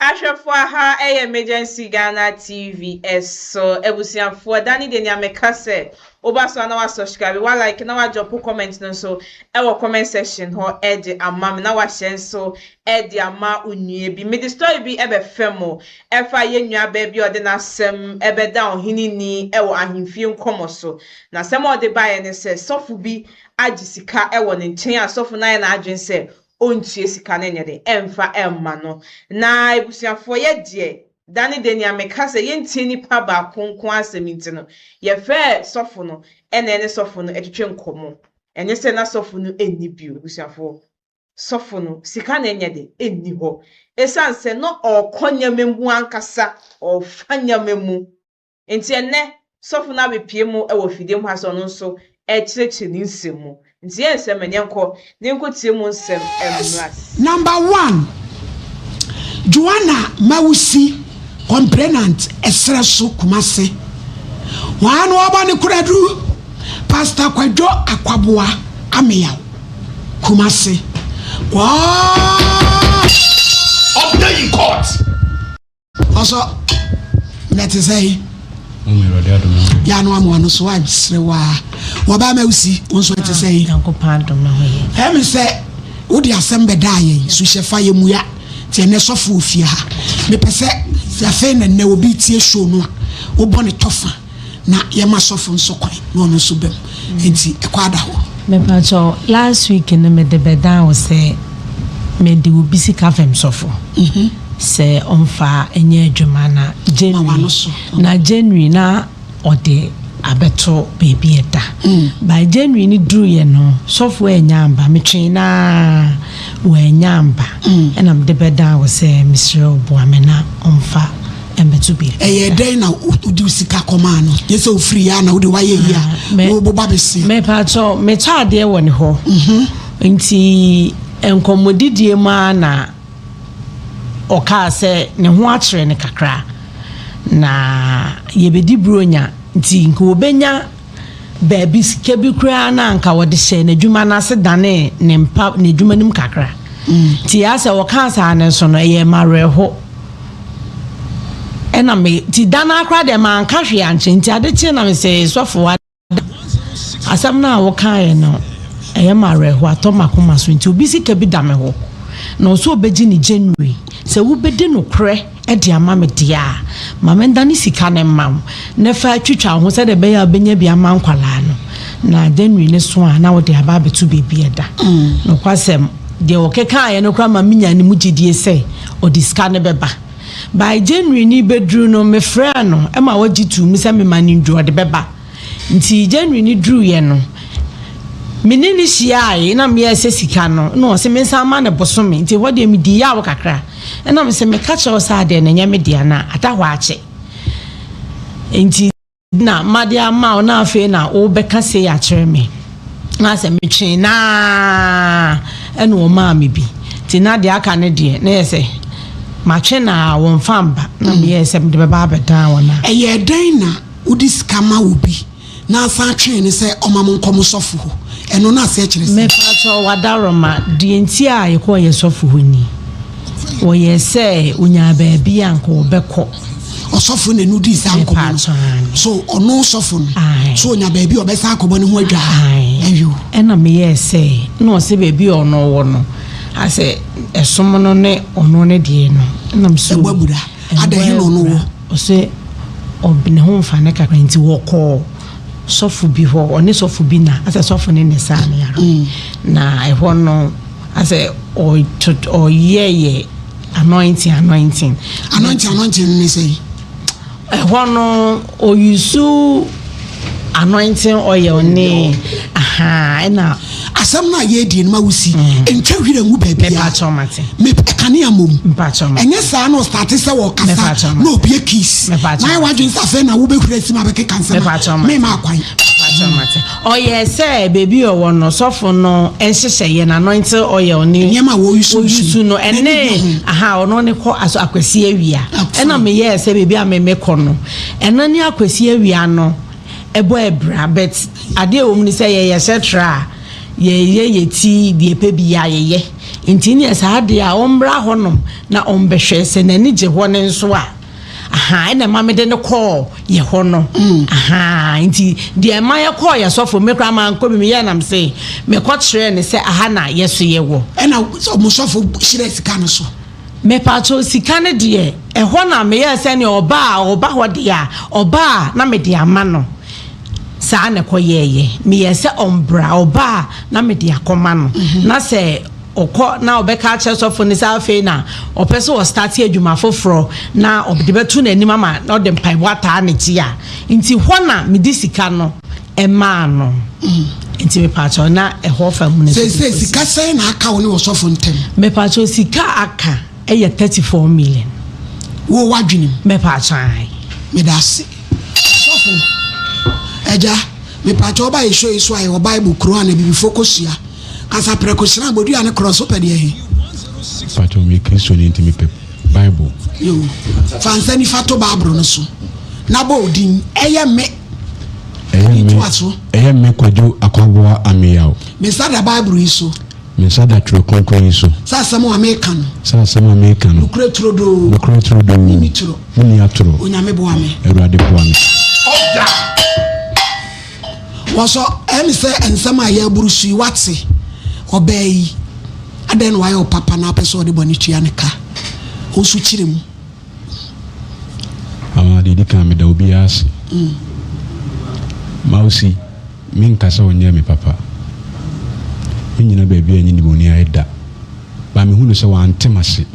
Ahwɛfoɔ, aha ɛyɛ Emergency Ghana TV ɛso. Abusuafoɔ, da ne deɛ nea meka sɛ woba so a na wasubscribe, wa like na wadrop comment no nso ɛwɔ comment section hɔ ɛde ama me, na wahyɛ nso ɛde ama onua bi. Mede story bi ɛbɛfɛ mo ɛfa yɛn nua baa bi a ɔde n'asɛm ɛbɛda ɔhene ni ɛwɔ ahemfie nkɔmɔ so. Na asɛm a ɔde baeɛ ne sɛ sɔfo bi agye sika ɛwɔ ne nkyɛn a sɔfo no ayɛ n'adwene sɛ ɔntua sika no nyɛ de ɛmfa ɛmma no. Na abusuafoɔ, yɛ deɛ da ne de nea meka sɛ yɛntie nipa baako nko asɛm nti no, yɛfrɛ sɔfo no ɛna ɛne sɔfo no ɛtwetwe nkɔmmɔ. Ɛnyɛ sɛ na sɔfo no ɛnni bio. Abusuafoɔ, sɔfo no sika na ɛnyɛ de ɛnni hɔ, ɛsiane sɛ na ɔrekɔ nneɛma mu ankasa, ɔrefa nneɛma mu. Nti ɛnɛ sɔfo no abɛpie mu ɛwɔ fidie mu ha sɛ ɔno nso ɛkyerɛkyerɛ ne nsɛm mu. Nti yɛn nsɛm ɛnyɛ nkɔ ne nkɔtie mu nsɛm ɛmmra. Number one, Joanna Mawusi, complainant, Ɛserɛ so, Kumase. Wɔn ano ɔbɔ ne kuradu, Pastor Kwadwo Akwaboa Ameyaw, Kumase. Kɔɔ Update in court. Ɔsɔ mɛte sɛ yi yanu amoa no so asere waa wɔbaa Mawusi, wɔn nso ɛte sɛ yi. Nyankopɔn adom na ho yɛ. Ɛmi sɛ wode asɛm bɛdaa yɛn so hyɛ fa yɛ mua nti ɛnɛ sɔfo wɔ fie ha. Mepɛ sɛ afei na nnɛ obi tie show no a, wobɔ ne tɔfa na yɛma sɔfo nso kwan na ɔno nso bɛm, nti ɛkɔ ada hɔ. Mepakyɛw, last week no mede bɛdan wo sɛ mede obi sika fam sɔfo sɛ ɔmfa ɛnyɛ adwuma na Ma w'ano January so. Na January na ɔde abɛto baabi ɛda. By January ni duruyɛ no, sɔfo ɛnya amba. Metwee naa wɔanya amba, ɛna mede bɛdan wo sɛ mesrɛ wo, boa me na ɔmfa ɛmbɛto baabi. Ɛyɛ dɛn na wode wo sika kɔmaa no? Yɛ sɛ wofiri yɛ a na wode wayɛ yi a woboba bɛsia. Mepatɔ metɔ adeɛ wɔ ne hɔ, nti nkɔmmɔdidie mu a na ɔkaa sɛ ne ho akyerɛ ne kakra na yɛbɛdi buronya, nti nka wɔbɛnya baabi sika bi koraa na anka wɔde hyɛ n'adwuma no ase dane ne mpa n'adwuma no mu kakra. Nti yɛ sɛ wɔkaa saa ne nso no, ɛyɛ mawerɛho. Ɛna me nti da no akora deɛ manka hwee ankyɛ, nti ade kye na mesɛ, "Sɔfo, wa asɛm no a wokaeɛ no ɛyɛ ma awerɛho atɔ makoma so, nti obi sika bi da me hɔ na ɔsɛ ɔbɛgye ne January. Sɛ wobɛdi nokorɛ de ama me deɛ a, ma menda ne sika ne mma wo na fa twitwa wo ho sɛdeɛ ɛbɛyɛ a wobɛnya bi ama nkwalaa no, na January ne so a na wode aba abɛto baabi ɛda." Nokwasɛm deɛ ɔkekaeɛ no koraa ma menya ne mu gyidie sɛ ɔde sika no bɛba. By January ni bɛduru no, mefrɛɛ no ɛma wagye tuu mu sɛ mema no nduru ɔde bɛba. Nti January ni duruyɛ no, me ne ne hyiaeɛ na meyɛ sɛ sika no na ɔsɛ me nsa ama ne bosome. Nti hɔ deɛ medi yaw kakra, ɛna me sɛ meka kyerɛ wo sɛ adeɛ no ɛnyɛ me dea na ada hɔ akyɛ, nti na made ama wo na afei na wobɛka sei akyerɛ me na sɛ metwee naa ɛna ɔmaa me bi. Nti na deɛ aka ne deɛ na yɛ sɛ matwe na wɔmfa mba na meyɛɛ sɛ mede bɛba abɛdan wɔn a. Ɛyɛ dɛn na wode sika ma wo bi na asan twee ne sɛ ɔma mo nkɔm sɔfo hɔ? Ɛno no aseɛ kyerɛ sɛ Mepatɔ wadaroma deɛ nti a yɛkɔɔ yɛ sɔfo hɔ ni, wɔyɛ sɛ onyaa baabi a nka wɔbɛkɔ. Ɔsɔfo na ɛnu dii saa nkɔmmɔ no? Mepatɔ ane. So ɔno sɔfo no Aye. so onya baabi a ɔbɛsan akɔbɔ ne ho adwa? Aye. Ɛyo. Ɛna meyɛɛ sɛ na ɔsɛ baabi a ɔno wɔ no asɛ ɛsom no ne ɔno ne deɛ no ɛnam so. Ɛbɔ abura. Ada he na ɔno wɔ? Ɔsɛ ne ho mfa ne kakra, nti wɔkɔɔ sɔfo bi hɔ, ɔne sɔfo bi na asɛ sɔfo ne ne saa ne yare na ɛhɔ no asɛ ɔyɛyɛ anointing anointing. Anointing anointing ne sɛ? Ɛhɔ no ɔuse anointing oil ne aha ɛna. Asɛm no a yɛdie no ma wosi ntwa hwerɛ ngu baabia. Mepakyɛw, mate. Kanea mmom. Mpakyɛw, mate. Ɛnyɛ saa na ɔstart sɛ wɔkasa Mepakyɛw, na obie keys Mepakyɛw. na ayɛ w'adwene sɛ afei na wobɛhura asim abɛkeka nsɛm a Mepakyɛw, mate. mema akwan. Mepakyɛw, mate. Ɔyɛ sɛ beebi a ɔwɔ no, sɔfo no nhyehyɛ yɛ anointing oil ne nneɛma a wɔuse. Wɔuse no N'ani ɛne gye ho. aha ɔno ne kɔ aso Akwasi Awia. Ɛna meyɛɛ sɛ beebi a meme kɔ no, ɛno ne Akwasi Awia no ɛbɔ ɛbra, but adeɛ a ɛwɔ mu ne sɛ yɛyɛ hyɛ tra a yɛyɛ yɛ ti deɛ pɛ bi yɛ ayɛyɛ. Nti neɛ saa deɛ a ɔmmra hɔnom na ɔmbɛhwɛ sɛ n'ani gye hɔ no nso a. Ahaa, ɛna ɛma mede no kɔɔ yɛ hɔ no. Ahaa, nti deɛ ɛma yɛkɔɔ yɛ sɔfo, me koraa mankɔ bi, meyɛɛ nam se mekɔ kyerɛɛ no sɛ aha na yɛ so yɛwɔ. Ɛna mo sɔfo hyerɛɛ sika no so? Mepakyɛw, sika no deɛ, ɛhɔ na meyɛɛ sɛ nea ɔba a ɔba hɔ deɛ a, ɔba a na mede ama no. Saa na ɛkɔyɛeɛ. Meyɛɛ sɛ ɔmbra, ɔba a na mede akɔma no. Na sɛ ɔkɔ na ɔbɛka akyerɛ sɔfo no sɛ afei na ɔpɛ sɛ ɔstarte adwuma foforɔ na ɔde bɛto n'anim ama na ɔde mpaebɔ ataa n'akyi a, nti hɔ na mede sika no maa no. Nti mepaakyɛw na ɛhɔ fa mu no. Seesei sika sɛn na aka wo ne ɔsɔfo ntam? Mepaakyɛw sika a aka yɛ 34 million. Wo w'adwene mu? Mepaakyɛw ae. Meda ase. Sɔfo, Agya, mepaakyɛw woba yɛ show yi so a yɛwɔ Bible kuro a na abibifo kɔ sua. Kasa prɛko hyerɛn bodua ne korɔ so pɛ deɛ he? Mpakyɛw meyɛ Kristoni nti mepɛ Bible. Yoo, fa nsa nifa to Bible no so na bɔ odin, Ɛyɛ me. Ɛyɛ me, Toa so. ɛyɛ me Kwadwo Akwaboah Ameyaw. Me nsa da Bible yi so. Me nsa da Twerɛ Kronkron yi so. Sɛ asɛm a meka no. Sɛ asɛm a meka no. Nokorɛ turodoo. Nokorɛ turodoo. Menni toro. Menni atoro. Onyame boa me. Awurade boa me. Wɔsɔ ɛne sɛ nsɛm a yɛaburu so yi wate ɔbaa yi adɛn na wayɛ wo papa na apɛ sɛ ɔde bɔne tua ne ka wo nso kyerɛ mu. Ama deɛ ɛdi kan meda obiara ase. Mausi, menka sɛ ɔnyɛɛ me papa. Mennyina baabi a ɛnyɛ nnebɔne da. But mehu no sɛ wante m'ase.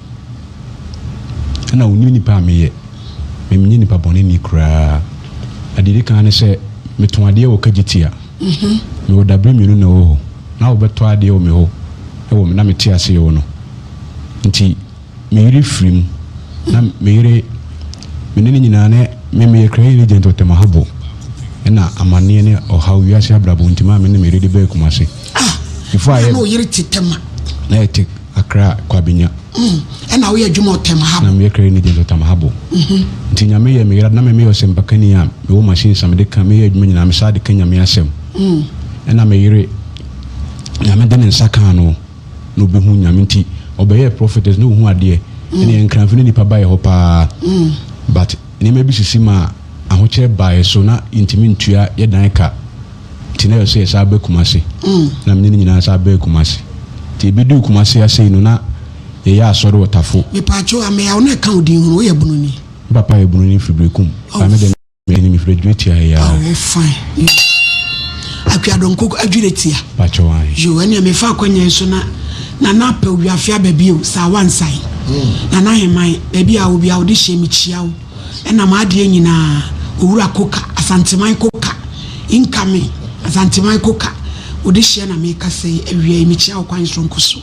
Ɛna ɔnim nipa a meyɛ. Me menyɛ nipa bɔne ni koraa. Adeɛ ɛdi kan ne sɛ metɔn adeɛ wɔ Kagyetia. Mewɔ dabere mmienu na ɛwɔ hɔ. Na wɔbɛtɔ adeɛ wɔ me hɔ wɔ na mete aseɛ wɔ no. Nti me yere firi mu. Na me yere me ne no nyinaa ne me meyɛ clearing agent wɔ Tema Harbour. Ɛna amaneɛ ne ɔhaw wiase abrabɔ nti maa me ne me yere de baa Kumasi. Ah, Before na I na oyere te Tema. Na yɛte Accra Kwabenya. Mm, ɛna woyɛ adwuma wɔ Tema Harbour. Na meyɛ clearing agent wɔ Tema Harbour. Nti Nyame yɛ me yere na me meyɛ ɔsɛmpakani a mewɔ machines a mede ka meyɛ adwuma nyinaa mesaa de ka Nyame asɛm. Ɛna me yere Nyame de ne nsa kaa no na obehu Nyame nti ɔbɛyɛɛ prophetess na ohu adeɛ. Ɛna yɛn Nkranfo ne nipa ba yɛ hɔ paa but nneɛma bi sisi maa ahokyerɛ baa yɛ so na yɛntumi ntua yɛ dan ka. Nti na ɛwɔ sɛ yɛsan ba Kumasi. Na me ne no nyinaa san baa Kumasi. Nti yɛbɛduu Kumasi ha sei no, na yɛyɛ asɔre wɔ Tafo. Mepaakyɛw, Ameyaw na ɛka wo din ho no, woyɛ Bunoni? Me papa yɛ Bunoni firi Berekum. But me deɛ me mefiri Adwiratia ha yi ara. Oh, fine. Yo. Akuadɔnko Adwiratia. Pakyɛw, ae. Yo, ɛneɛ mefa akwanya yi so na Nana Apɛ Wiafe aba bio, Saawa Nsae. Nana Aheman, baabi a wɔ biara wode hyɛ mekyia wo. Ɛna m'adeɛ nyinaa Owura Koka, Asanteman Koka, incoming, Asanteman Koka, wo dehyeɛ na mekasa yi, awia yi mekyia wo kwan soronko so,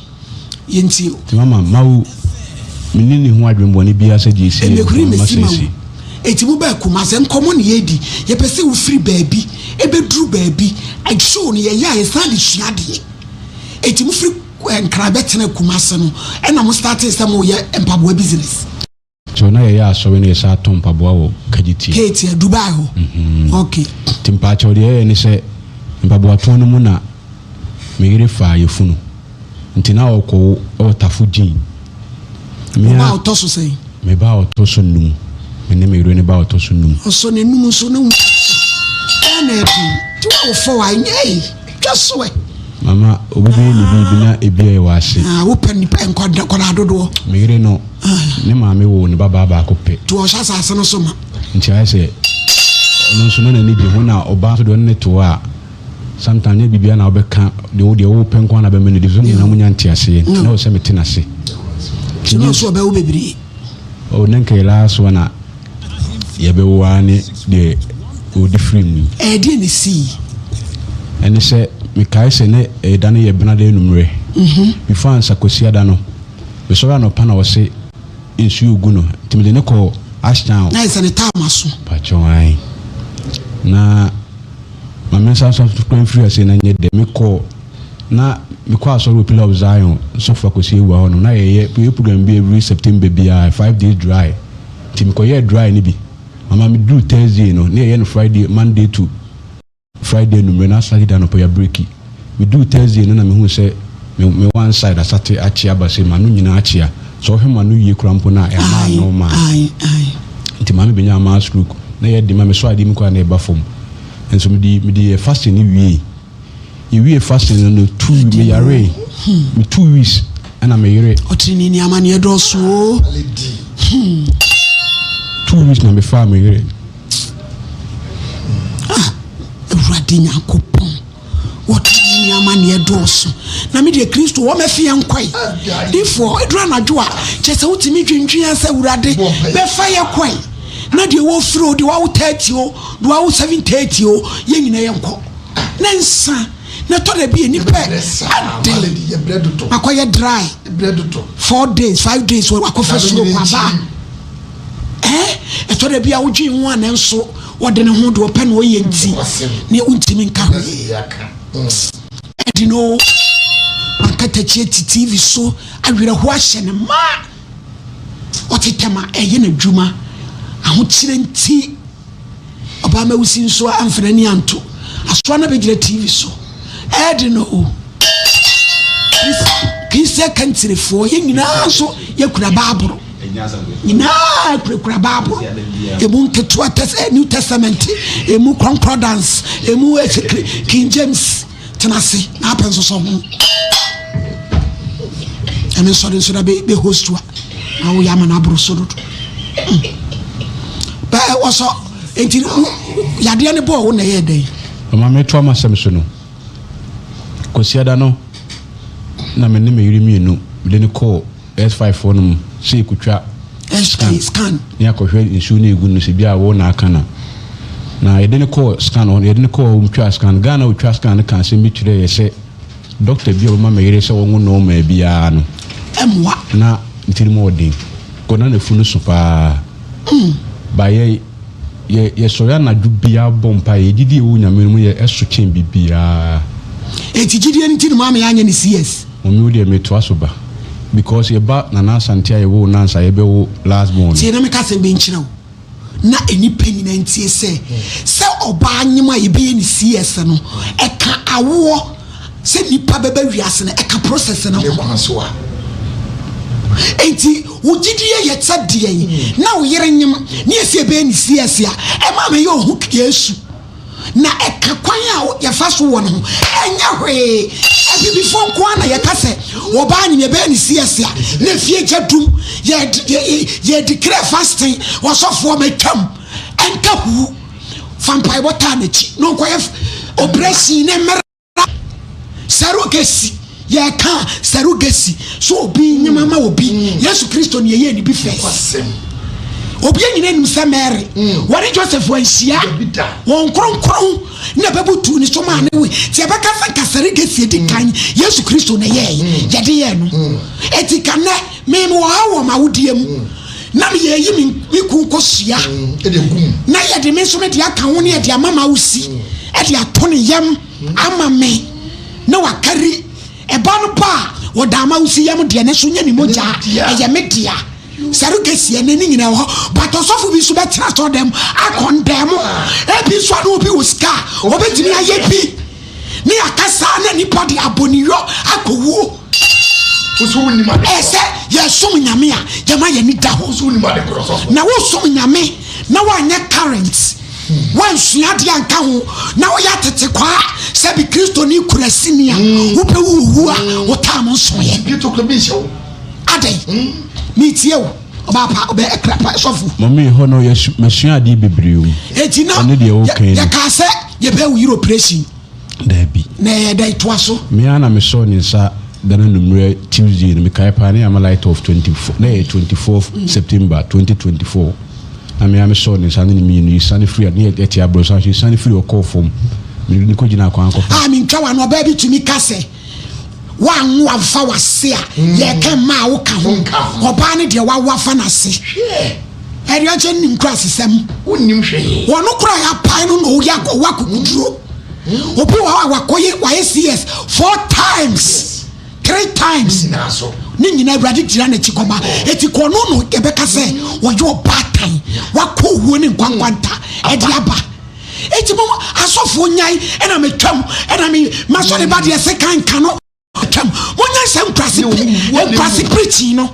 yɛntie o. Nti mama mawu, menni ne ho adwenbɔne biara sɛ deɛ ɛsiiɛ no, Ɛmɛhuri mama mɛsi mawu. seesei. Enti mobaa Kumasi, nkɔmmɔ na yɛredi, yɛpɛ sɛ wofiri baabi bɛduru baabi, show no yɛyɛ a yɛsan de sua adeɛ, enti mofiri Nkran bɛtenaa Kumasi no ɛna mo startee sɛ moreyɛ mpaboa business? So na yɛyɛ asɔre na yɛsan tɔn mpaboa wɔ Kagyetia. Ketia, Dubai hɔ. Ok. Nti mpaakyɛw deɛ yɛyɛ ne sɛ mpaboa tɔn no mu na me yere faa yafunu. Nti na ɔrekɔwo wɔ Tafo Gyin. Me Wo ba a a ɔtɔ so sɛn? Me ba a ɔtɔ so num. Me ne me yere ne ba a ɔtɔ so num. Ɔsɔ n'anum nso ne ho ɛyɛ na ɛden. Nti wo a wofɔ wa ɛnyɛ ei, twa so ɛ. Mama obi bɛyɛ ne biribi na ebi a ɛwɔ ase. Ah, wopɛ nipa nkwadaa dodoɔ. Me yere no, ne maame woo ne babaa baako pɛ. Nti ɔhyɛ asase no so ma. Nti ayɛ sɛ ɔno nso na n'ani gye ho na ɔbaa nso deɛ ɔne ne to hɔ a sometimes nyɛ biribiara na wobɛka deɛ wo deɛ wopɛ nko ara na bɛma no di so mo nyinaa monya nteaseɛ nti na ɛwɔ sɛ mete n'ase. Nti na ɔso ɔbɛwo bebree. Oh, na nka yɛ last one a yɛbɛwo ara ne deɛ ɔdi firi mu yi. Ɛdeɛn na ɛsii? Ɛne sɛ mekae sɛ ne ɛda no yɛ benada anummerɛ before ansa Kwasiada no. Mesɔre anɔpa na ɔse nsuo regu no nti mede no kɔɔ Ashtown. Na ayɛ sɛ ne time aso. Pakyɛw ae. Na ma me nsa nso koraa mfiri ase na nyɛ dɛ. Mekɔ na mekɔ asɔre wɔ Pillar of Zion sɔfo Akwasi Awuah hɔ nom na yɛyɛ yɛyɛ program bi every September biara 5 days dry nti mekɔyɛɛ dry no bi. Mama meduru Thursday no na yɛyɛ no Friday Monday to Friday anwummerɛ na Saturday anɔpa yɛabreki. Meduu Thursday no na mehuu sɛ Me one side asate akyea aba sei, m'ano nyinaa akyea. Sɛ wohwɛ m'ano yie koraa mpo no a, ɛmma ano maa. Nti maame bɛnyaa mild stroke. Na ɛyɛ den ma me, sɔ adeɛ mu koraa na ɛba fam. Nso mede mede yɛɛ fasting no wiei. Yɛwiee fasting no no two me yaree. Me 2 weeks ɛna me yere. Ɔtene ni amaneɛ dɔɔso o. 2 weeks na mefaa me yere. Ah, Awurade Nyankopɔn. Wɔtene ni amaneɛ dɔɔso. Na me deɛ Kristo wɔ mɛfe yɛn kɔe. Difoɔ, ɛduru anadwo a, kyɛ sɛ wotumi dwendwen sɛ Awurade bɛfa yɛ kɔe. Na deɛ wɔfiri o, deɛ wawo 30 o, deɛ wawo 7:30 o, yɛn nyinaa yɛnkɔ. Na nsa, na ɛtɔ da bi nipa aden akɔyɛ dry 4 days, 5 days wakɔfa suro kwaba. Ɛɛ, ɛtɔ da bi a wodwen ho a, nanso wɔde ne ho deɛ ɔpɛ na ɔyɛ nti ne wontumi nka hwee. Ɛde no ankatakyie te TV so, awerɛho ahyɛ ne ma, ɔte tɛm a ɛyɛ n'adwuma ahokyerɛ nti ɔbaa mawusi nso amfa n'ani anto asoa na bɛgyina TV so. Ɛde no o, Kristian kantirefoɔ yɛn nyinaa nso yɛkura Baaboro, nyinaa kurakura Baaboro, emu nketewa New Testament, emu Concordance, emu King James. Tena ase na apɛ nso sɔ ho ɛne nsɔre nso na bɛ host a na woyɛ ama no aboro so dodo. Bɛɛ wɔsɔ nti yadeɛ no bɔɔ wo na ɛyɛ dɛn? Ɔma metoa m'asɛm so no, Kwasiada no na me ne me yere mmienu mede no kɔɔ S5 foɔ nom sɛ yɛkɔtwa scan scan ne akɔhwɛ nsuo no ɛgu no sɛ bi a wo na aka na na yɛde no kɔɔ scan hɔ. Yɛde no kɔɔ hɔ twa scan. Ghana otwa scan no ka asɛm bi kyerɛ yɛ sɛ doctor bi a ɔbɛma me yere sɛ wɔnwo normal biara no ɛmmoa. Na ne tirim ɔden kɔ na n'afu no so paa ba yɛ yɛ yɛsɔre anadwo biara bɔ mpaeɛ. Yɛgyidie ɛwɔ Nyame no mu yɛ ɛso kyɛn biribiara. Enti gyidie no nti no maame anyɛ ne CS? Mummy, wo deɛ metoa so ba because yɛba Nana Asante a yɛwoo no ansa yɛbɛwo last born no. Tie na meka asɛm bi nkyerɛ wo na nnipa nyinaa ntie sɛ, sɛ ɔbaa nyem a yɛbɛyɛ no CS no, ɛka awoɔ sɛ nipa bɛba wiase no, ɛka process no ho. Enti wo gyidie yɛ sɛ deɛn na wo yere nyem ne yɛsɛ yɛbɛyɛ no CS a, ɛma mɛyɛ ɔho Yesu. Na ɛka kwan a yɛfa so wɔ no ho. Ɛnyɛ hwee. Abibifoɔ nko ara na yɛka sɛ wɔbaa nyina yɛbɛyɛ ne CS a na efie gya dum, yɛ declare fasting, ɔsɔfoɔ matwam ɛnka huu fa mpaebɔ taa n'akyi na ɔnkɔyɛ operation ne mmerɛ. Surrogacy, yɛka surrogacy so obi nyɛma ma obi. Yesu Kristo ne yɛyɛ ne bi first. Obi nyina nim sɛ Mary wɔne Joseph anhyia, wɔn kronkron na bɛbutu ne so maa ne we. Nti yɛbɛka sɛ nka surrogacy edi kan Yesu Kristo na yɛɛ yɛde yɛɛ no. Eti ka nɛ me wɔ ha wɔ m'awodeɛ mu na meyɛ yi me kun kɔsua na yɛde me nso mede aka ho ne yɛde ama ma wosi ɛde ato ne yam ama me na wakari ɛba no ba a wɔda ama wosi yam deɛ ne so nyɛ ne mogya, ɛyɛ me dea. Surrogacy ɛnɛ ne nyinaa wɔ hɔ, but ɔsɔfo bi nso bɛtena sɔ dɛm akɔndɛm ebi nso ano obi wɔ sika a obetumi ayɛ bi ne akasa na nipa de abɔniyɔ akɔwuo. Ɛsɛ yɛsom Nyame a yɛma yɛni da hɔ. Na wosom Nyame na woanyɛ current, woansua adeɛ anka ho na woyɛ atete kwaa sɛbi Kristoni kura sini a wobɛwu owu a wotaa mo nsoeɛ adɛn? Metie wo, ɔbaa pa ɔbɛ ɛkra pa sɔfo. Mummy, hɔ no yɛsu masua adeɛ bebree o. Eti na Ɛne deɛ woka yi no. Yɛkaa sɛ yɛbɛyɛ wo yere operation. Daabi. Na ɛyɛ dɛn toa so? Me ara na mesɔɔ ne nsa da no anummerɛ Tuesday no, mekae paa, na yɛama light off 24, na ɛyɛ 24th September 2024, na me ara mesɔɔ ne nsa ne ne mmienu, yɛsiane firi, na yɛte aborɔsan so, yɛsiane firi hɔ kɔɔ fam, mede no kɔgyinaa kwan kɔfa. A mentwa w'ano, ɔbaa bi tumi ka sɛ woanwo amfa w'ase a, yɛka mmaa a woka ho, ɔbaa no deɛ wawo afa n'ase. Ɛdeɛ ɔkyɛ nnim kora asesɛm. Wonnim hwee. Wɔn kora yɛapae no na ɔyɛ ɔwɔ akokoduro. Obi wɔ hɔ a wakɔyɛ wayɛ CS four times, three times. Ne nyinaa so. Ne nyinaa Awurade gyina n'akyi kɔma. Eti kɔ no no yɛbɛka sɛ wɔyɛ ɔbaatan wakɔ owuo ne nkwankwanta ɛde aba. Eti mo asɔfoɔ nyae ɛna metwam ɛna me masɔre ba deɛ se kanka no twam. Mo nkurase nkurase preaching no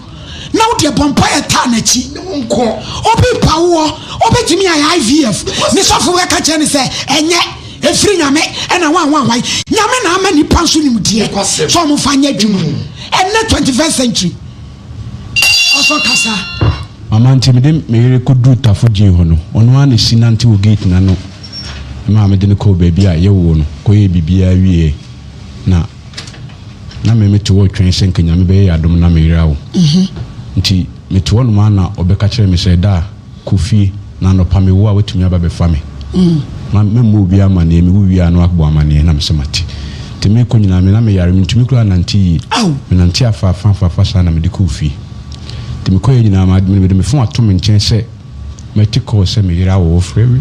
na wo deɛ bɔ mpaeɛ taa n'akyi. Obi pa woɔ, obetumi ayɛ IVF. Ne sɔfo bɛka kyerɛ ne sɛ ɛnyɛ efiri Nyame ɛna wan wan wan. Nyame na ama nipa nso nimdeɛ sɛ ɔmo fa nyɛ adwuma. Ɛnɛ 21st century. Ɔsɔ kasa. Mama nti mede me yere kɔduru Tafo Gyin hɔ no, ɔno ara na ɛsi nante wɔ gate no ano maa mede no kɔɔ baabi a yɛwoo no kɔyɛɛ biribiara wieɛ na na me mete hɔ retwɛn sɛ nka Nyame bɛyɛ yɛn adom na me yere awo. Nti mete hɔ nom ara na ɔbɛka kyerɛɛ me sɛ, Daa, Kɔ fie, na anɔpa mewo a woatumi aba abɛfa me. Ma memmɔ obiara amanneɛ, mewo wie a na woabɔ amanneɛ. Na mese mate. Nti merekɔ nyinaa me na meyare, mentumi koraa nnante yie. Menante afaafa afaafa saa na mede kɔɔ fie. Nti mekɔeɛ nyinaa ma mede me fon ato me nkyɛn sɛ mɛte call sɛ me yere awo, wɔfrɛ me.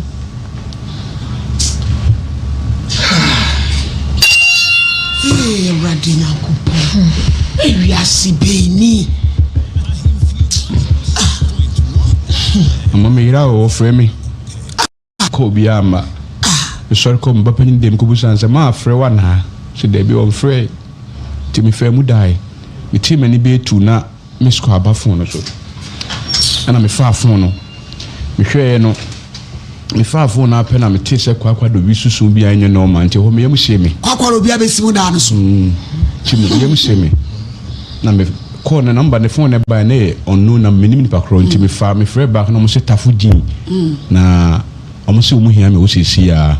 Ee Awurade Nyankopɔn, ewiase bɛn ni? Ama me yere a wɔfrɛ me kɔ obiara mma. Mesɔre kɔ me ba panyin dɛm kɔbusa no sɛ maafrɛ wo anaa? Sɛ daabi ɔmfrɛe. Nti mefaa mu dae. Metee m'ani bɛyɛ tu na Miss call aba phone no so. Ɛna mefaa phone no. Mehwɛeɛ no, mefaa phone no ara pɛ na metee sɛ Kwakwa Dobi susu bi a ɛnyɛ normal nti ɛhɔ me yam hyee me. Kwakwa Dobi abɛsi mu daa no so. Nti me yam hyee me. Na me call no number ne phone no baeɛ na ɛyɛ unknown number menim nipa korɔ nti mefaa mefrɛɛ back na wɔn se Tafo Jean na wɔn se wɔn hia me wɔ seesei ara.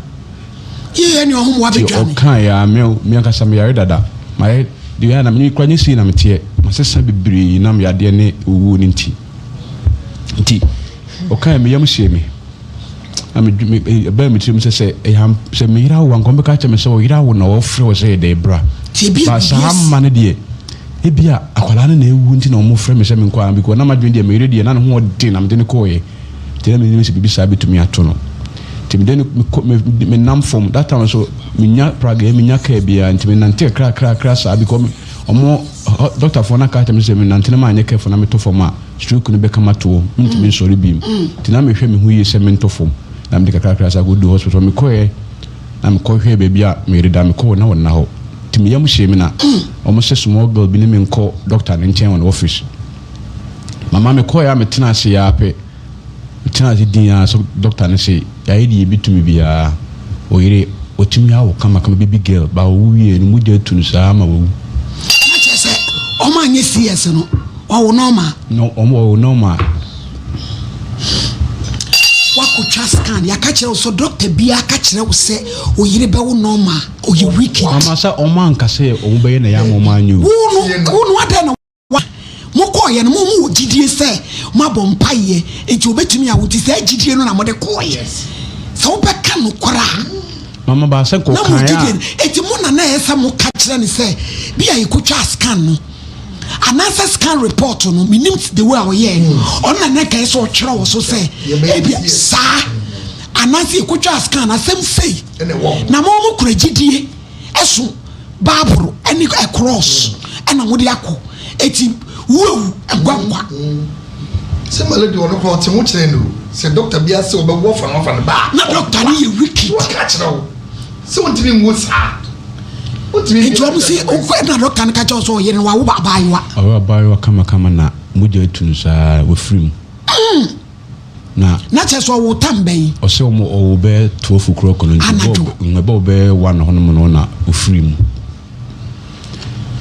Yie ne ɔho mmoa Nti bɛdwa me. ɔkaeɛ ara me me ankasa meyare dada mayɛ deɛ a na me koraa nyɛ sei na meteɛ masesa bebree nam yadeɛ ne owuo no nti nti ɔkaeɛ me yam hyee me na me me ɛbaa me tirim sɛ sɛ ɛyɛ am sɛ me yere awo a nka ɔbɛka akyerɛ me sɛ ɔyere awo na ɔfrɛ wo sɛ yɛ dɛ bra Nti ebi a ba biribi saa asi. mma no deɛ ebi a akwadaa no na ewu nti na wɔfrɛ me sɛ menkɔ a because na m'adwene deɛ me yere deɛ na ne ho ɔden na mede no kɔɔeɛ. Nti na menim sɛ biribi saa bɛtumi ato no. Nti mede no mekɔ me menam fam that time nso menya pragea menya kaa biara nti menante kakrakrakra saa because ɔmo dɔktafoɔ no aka akyerɛ me sɛ menante na manyɛ careful na metɔ fam a stroke no bɛka mato hɔ mentumi nsɔre bio. Nti na mehwɛ me ho yie sɛ mentɔ fam na mede kakrakra saa kɔduu hospital mekɔɛ na mekɔhwɛɛ baabi a me yere da mekɔɔ na ɔnna hɔ nti me yam hyee me na ɔmo sɛ small girl bi ne me nkɔ dɔkta no nkyɛn wɔ ne office. Mama mekɔeɛ a metenaa ase ara pɛ, metenaa ase dinn ara sɛ dɔkta no se yɛayɛ deɛ yɛbɛtumi biara, wo yere watumi awo kamakama baby girl but ɔwo wieɛ no mogya atu no saa ma wawu. Na kyerɛ sɛ wɔn anyɛ CS no wɔwo normal. No wɔn wɔwo normal. Wakɔtwa scan yɛaka kyerɛ wo sɛ dɔkta biara ka kyerɛ wo sɛ wo yere bɛwo normal ɔyɛ wicked. Mama sɛ wɔn anka sɛ wɔn bɛyɛ na ɛyɛ ama wɔn anyɛ o. Wo no wo no adɛn na. Wa, mokɔeɛ no, mo mowɔ gyidie sɛ moabɔ mpaeɛ, enti wɔbɛtumi awo, nti saa gyidie no na mode kɔeɛ. Sɛ wobɛka nokorɛ a, Mama baa sɛ nka na mo ɔkaeɛ gyidie a. no, enti mo na na ɛyɛ sɛ moka kyerɛ no sɛ, bi a yɛkɔtwaa scan no, anaasɛ scan report no, mennim the way a ɔyɛɛ no, ɔno na na ɛka ɛyɛ sɛ ɔtwerɛ wɔ so sɛ, ebia saa, anaasɛ yɛkɔtwaa scan, asɛm sei, na mo mokura gyidie. Ɛso baaboro ɛne ɛkrɔs ɛna wɔde akɔ eti wu ewu nkwa nkwa. Sɛ malady ɔno koraa ɔte ho kyerɛ no sɛ doctor bi ase ɔbɛwo afa no afa no ba. Na doctor no yɛ wicked. Waka kyerɛ wo sɛ wontumi nwo saa. Wontumi. Nti wɔn si okɔ ɛna doctor no ka kyerɛ sɛ ɔyere no wawo abaayewa. Ɔwɔ abaayewa kamakama na mogya atu no saa wafiri mu. Na. Na kyerɛ sɛ ɔwoo tam bɛn? Ɔsɛ ɔmo ɔwoo bɛyɛ 12 o'clock no nti Anadwo. bɔɔ ɛbɔɔ bɛyɛ 1 hɔ nom no na ɔfirii mu.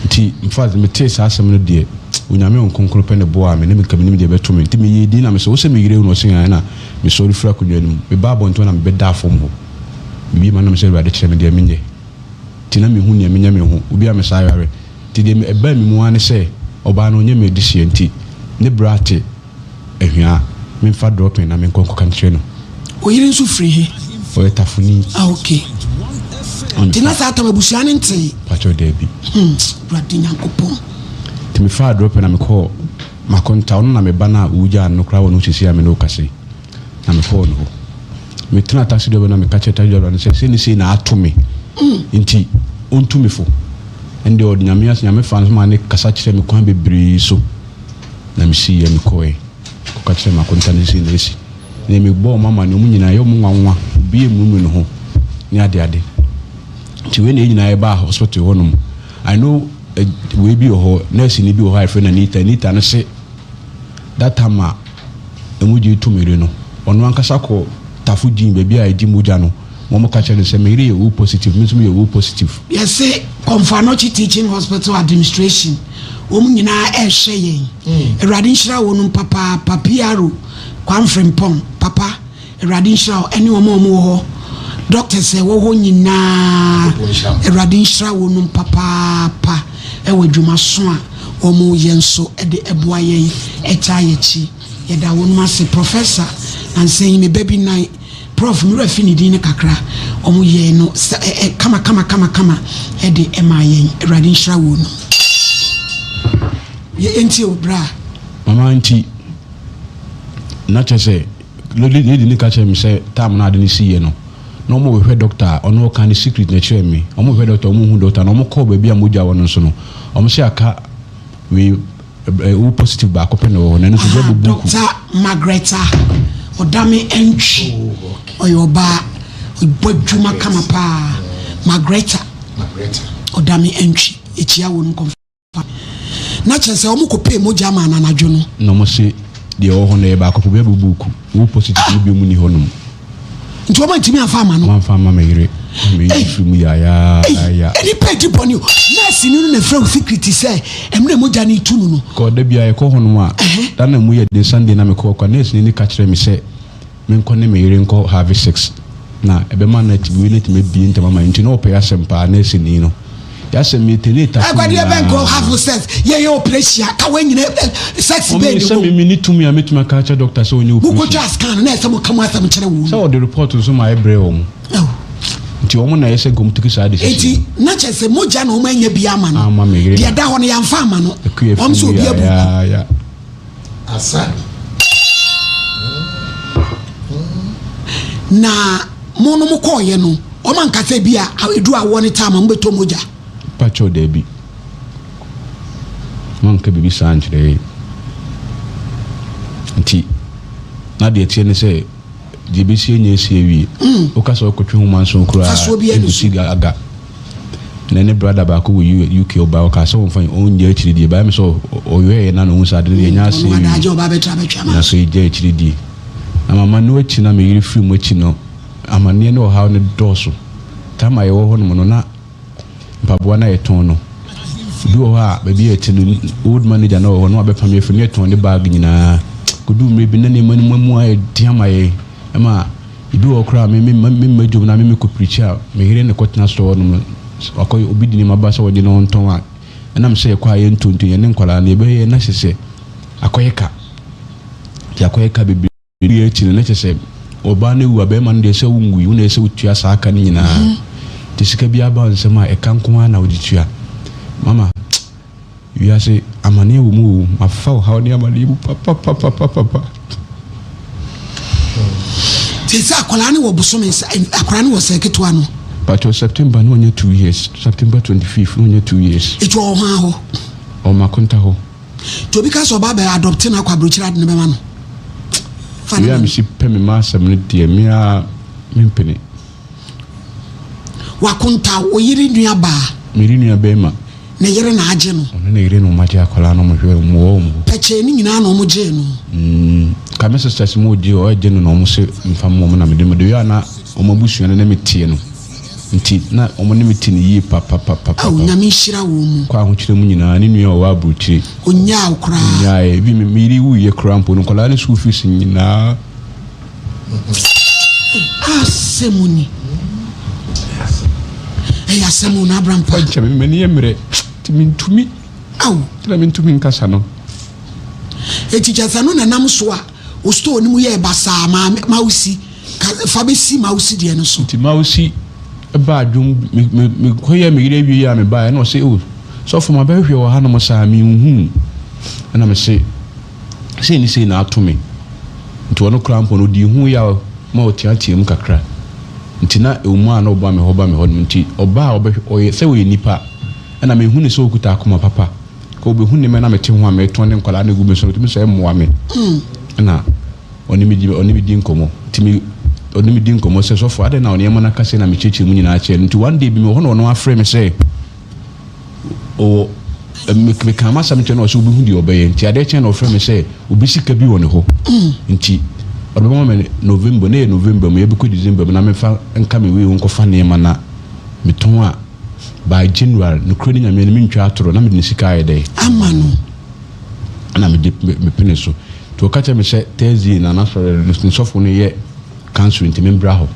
Nti infact me tee saa asɛm no deɛ Onyame Honhom Kronkron pɛ na ɛboaa me na nka menim deɛ ɛbɛto me nti me yɛɛ din na mesɛ wosɛ me yere awu na ɔse aane na me sɔre firi akonnwa no mu me baa abɔnten hɔ na me bɛdaa fam hɔ me bie m'ano na mesɛ Awurade kyerɛ me deɛ menyɛ nti na mehu nea menyɛ me ho obi a me saa yare nti deɛ ɛbaa me mu ara ne sɛ ɔbaa no ɔnyɛ me adehyeɛ nti ne bra te Ahia a, memfa drɔpin na menkɔ nkɔka nkyerɛ no. Wo yere nso firi he? Ɔyɛ Tafoni. Ah ok. Nti na saa tam abusua no ntee? Pakyɛw daabi. Hmm, Awurade Nyankopɔn. Nti mefaa drɔpin na mekɔɔ Makonta, ɔno na me ba no a wogyaa no no koraa wɔ ne ho seesei a me ne wo kasa yi. Na mekɔɔ ne hɔ. Metenaa taxi driver no na meka kyerɛɛ taxi driver no sɛ sei ne sei na ato me nti ɔntu me fo. Ɛnde ɔde Nyame ase, Nyame faa no so maa ne kasa kyerɛɛ me kwan bebree so. Na misiiɛ mekɔɔɛ kɔka kyerɛɛ m'akonta no sei na asi. Na mebɔɔ wɔn amaneɛ, wɔn nyinaa ɛyɛ wɔn nwanwa, obiara mmurumuru ne ho ne adeade. Nti wei na yɛn nyinaa yɛbaa hospital hɔ nom. I know. Wei bi wɔ hɔ, nɛɛseni bi wɔ hɔ a yɛfrɛ no Anita. Anita no se that time a mogya retu me yere no, ɔno ankasa kɔ Tafo Gyin, baabi a yɛgye mogya no, ma wɔka kyerɛ no sɛ me yere yɛ O positive, me nso meyɛ O positive. Yɛse Komfo Anokye Teaching Hospital Administration wɔn nyinaa ɛrehwɛ yɛn. Awurade nhyira wɔnom papaapa. PRO Kwame Frimpong, papa. Awurade nhyira wo ɛne wɔn a wɔwɔ hɔ doctors a ɛwɔ hɔ nyinaa Awurade nhyira wɔnom papaapa ɛwɔ adwumaso a wɔn yɛ nso ɛde ɛboa yɛn ɛtaa yɛkyi yɛda wɔnom ase professor nansa yi me ba bi nan prof me wura fi ne din no kakra wɔn yɛɛ no sɛ ɛ ɛ kama kama kama kama ɛde ɛmaa yɛn Awurade nhyira wɔnom yɛ ɛnti o bra. Mama nti na kyɛ sɛ Lady no ka kyerɛɛ me sɛ time no a ade no siiɛ no, na wɔrehwehwɛ doctor a ɔno ɔka ne secret na ɛkyerɛɛ me. Wɔrehwehwɛ doctor, wɔnhu doctor no. Wɔkɔɔ baabi a mogya wɔ no nso no, wɔse aka wei O positive baako pɛ na ɛwɔ hɔ, na ɛno nso obi Aha, abɔ buuku. Doctor Margaret a ɔda me Antwi, ɔyɛ ɔbaa, ɔbɔ adwuma kama paa. Margaret ɔda me Antwi, yɛkyia wɔn nkɔmfo. Na kyerɛ sɛ wɔn kɔ pɛɛ mogya maa no anadwo no. Na wɔn se deɛ ɛwɔ hɔ no ɛyɛ baako pɛ, obi abɔ buuku, O positive no biom nni hɔ nom. Nti wɔn antumi amfa ama no. Wɔn amfa amma me yere, na me yere firi mu yaayaaya. Ei, nnipa adi bɔne o. Nurse ni no na ɛfrɛ wo secret sɛ mmerɛ mogya no retu no no. Kɔ, da biara yɛkɔ hɔ nom a, da no a emu yɛ den Sunday na mekɔ hɔ kɔ a, nurse ni no ka kyerɛɛ me sɛ menkɔ ne me yere nkɔ have sex na ɛbɛma no atumi wei no atumi abie ntɛm ama nti na ɔpɛ y'asɛm paa nurse-ni no y'asɛm yi tene tafo Ɛkwadeɛ bɛn kɔ nyinaa. have sex yɛyɛ operation a ka wɔn nyina sex Mummy bɛn ne sɛ wɔ me mu. menni tumi a mɛtumi aka akyerɛ doctor sɛ ɔnyɛ Mo operation. kɔtwa scan no na ɛsɛ mo ka mo asɛm kyerɛ wɔn. Sɛ ɔde report nso ma ɛbrɛ wɔn Oh. nti wɔn na ɛyɛ sɛ nka wɔn take saa decision Enti no. na kyerɛ sɛ mogya na wɔn anya bi ama no Ama me yere deɛ na. ɛda hɔ no yɛamfa ama no Akua wɔn firi sɛ mu obi abu ku. yaayaaya. Asa. Na mo no mo kɔɔyɛ no wɔn anka sɛ bi a edu awoɔ ne time a mo bɛtɔ mogya. Pakyɛw daabi. Moanka biribi saa ankyerɛ yɛn. Nti na deɛ ɛteɛ ne sɛ deɛ ɛbɛsi anya asi awie. Woka sɛ wokɔtwe ho manson koraa Fasoɔ biara nni so. ɛnkɔsi aga. Na ne brada baako wɔ UK ɔbaa ɔkaa sɛ ɔmfa ɔngya akyiri die baɛ me sɛ ɔyɔɛɛ na na ɔhu sɛ ade no deɛ ɛnyɛ asɛe Ɔno adagye awie ɔba abɛtra abɛtwe ama na so ɛgya akyiri die. Na mama no akyi na me yere firi mu akyi no amaneɛ ne ɔhaw no dɔɔso. Time a yɛwɔ hɔ nom no na mpaboa no a yɛtɔn no bi wɔ hɔ a baabi a yɛte no old manager na ɔwɔ hɔ na wabɛpam yɛ afiri na yɛtɔn ne bag nyinaa kɔduu mmerɛ bi na nneɛma no mu ayɛ den ama yɛn ɛma Ebi wɔ hɔ koraa a, me me me mma dwom na me mekɔ preachi a, me yere na ɛkɔtena store hɔ nom, wakɔ obi de nneɛma ba sɛ ɔgye na ɔntɔn a, ɛnam sɛ yɛkɔ a yɛntɔ nti, yɛne nkwadaa no yɛbɛyɛ na kyerɛ sɛ akɔyɛ ka. Nti akɔyɛ ka bebree wie akyi no, na kyerɛ sɛ ɔbaa no awu a, bɛrima no deɛ sɛ wonwui, wo na ɛsɛ sɛ wotua saa ka no nyinaa. Nti sika biara ba wo nsam a, ɛka nko ara na wode tua. Mama. Wiase amaneɛ wɔ mu oo, mafa ɔhaw ne amaneɛ mu papapapapapa. Te sɛ akwadaa no wɔ bosome nsa, akwadaa no wɔ sɛ ketewa no. Pakyɛw September na ɔnyɛ 2 years, September 25 na ɔnyɛ 2 years. Eti ɔwɔ hwan hɔ? Ɔwɔ Makonta hɔ. Nti obi ka sɛ ɔba abɛ adopte no akɔ aburokyire ade no bɛma no. Fa no Wei a ma no. mesi pɛ me mma asɛm no deɛ me ara mempene. Wakonta wo yere nua baa. Me yere nua bɛɛma. Ne yere na agye no. Ɔne ne yere na ɔmo agye akwadaa no ɔmo hwɛ ɔmo wɔ ɔmo hɔ. Pɛkyɛɛ ne nyinaa na ɔmo gyee no. Mm ka me sisters mo gye ɔgye no na ɔmo se nfa mo ɔmo na mede mo de wia na ɔmo abusua no ne me teɛ no nti na ɔmo ne me te no yie papapapapa. Ao Nyame nhyira wɔn mu. Kɔ ahokyerɛ mu nyinaa ne nua a ɔwɔ aburokyire. Ɔnyaa wo koraa. Ɔnyaa yɛ ebi me yere wuiɛ koraa mpo no nkwadaa no school fees nyinaa. Asɛm ni. Ɛyɛ asɛm o na abrampa. Nkyɛ me m'ani yɛ mmerɛ nti mentumi. Ao. Nti na mentumi nkasa no. Eti kyɛ sɛ no na nam so a o store no mu yɛɛ basaa ma Mausi ka fa bɛsi Mausi deɛ no so. Nti Mausi baa dwom me me mekɔyɛɛ me yere awie a mebaeɛ na ɔse o sɔfo mabɛhwehwɛ wɔ hanom saa menhuu ɛna mese sei ne sei na ato me. Nti ɔno koraa mpo no, ɔdii ho yaw ma ɔteateaa mu kakra. Nti na ɛwɔ mu a na ɔba me hɔ ba me hɔ nom. Nti ɔba a ɔbɛhwɛ, ɔyɛ sɛ ɔyɛ nipa. Ɛna mehu no sɛ ɔkuta akoma papa. Ka ɔbɛhu nneɛma na mete ho a metɔn ne nkwadaa no gu me so no, ɔtumi sɛ ɛmmoa me. Ɛna ɔne me di, ɔne me di nkɔmmɔ. Nti me, ɔne me di nkɔmmɔ sɛ, sɔfo, adɛn na nneɛma no aka sei na mekyerɛkyerɛ mu nyinaa kyerɛ no. Nti one day bi mewɔ hɔ na ɔno afrɛ me sɛ, ɔwɔ. Mekaa m'asɛm kyerɛ no ɔsɛ obehu deɛ ɔbɛyɛ nti adeɛ kyɛn na ɔfrɛ me sɛ obi sika bi wɔ ne hɔ nti ɔde bɛma me November na ɛyɛ November mu yɛbɛkɔ December mu na memfa nka me wei ho nkɔfa nneɛma na metɔn a by January nokorɛ ne Nyame no mentwa atoro na mede ne sika ayɛ dɛn ama no ɛna mede mepene so nti ɔka kyerɛ me sɛ Thursday na n'asɔre ne sɔfo no yɛ council nti membra hɔ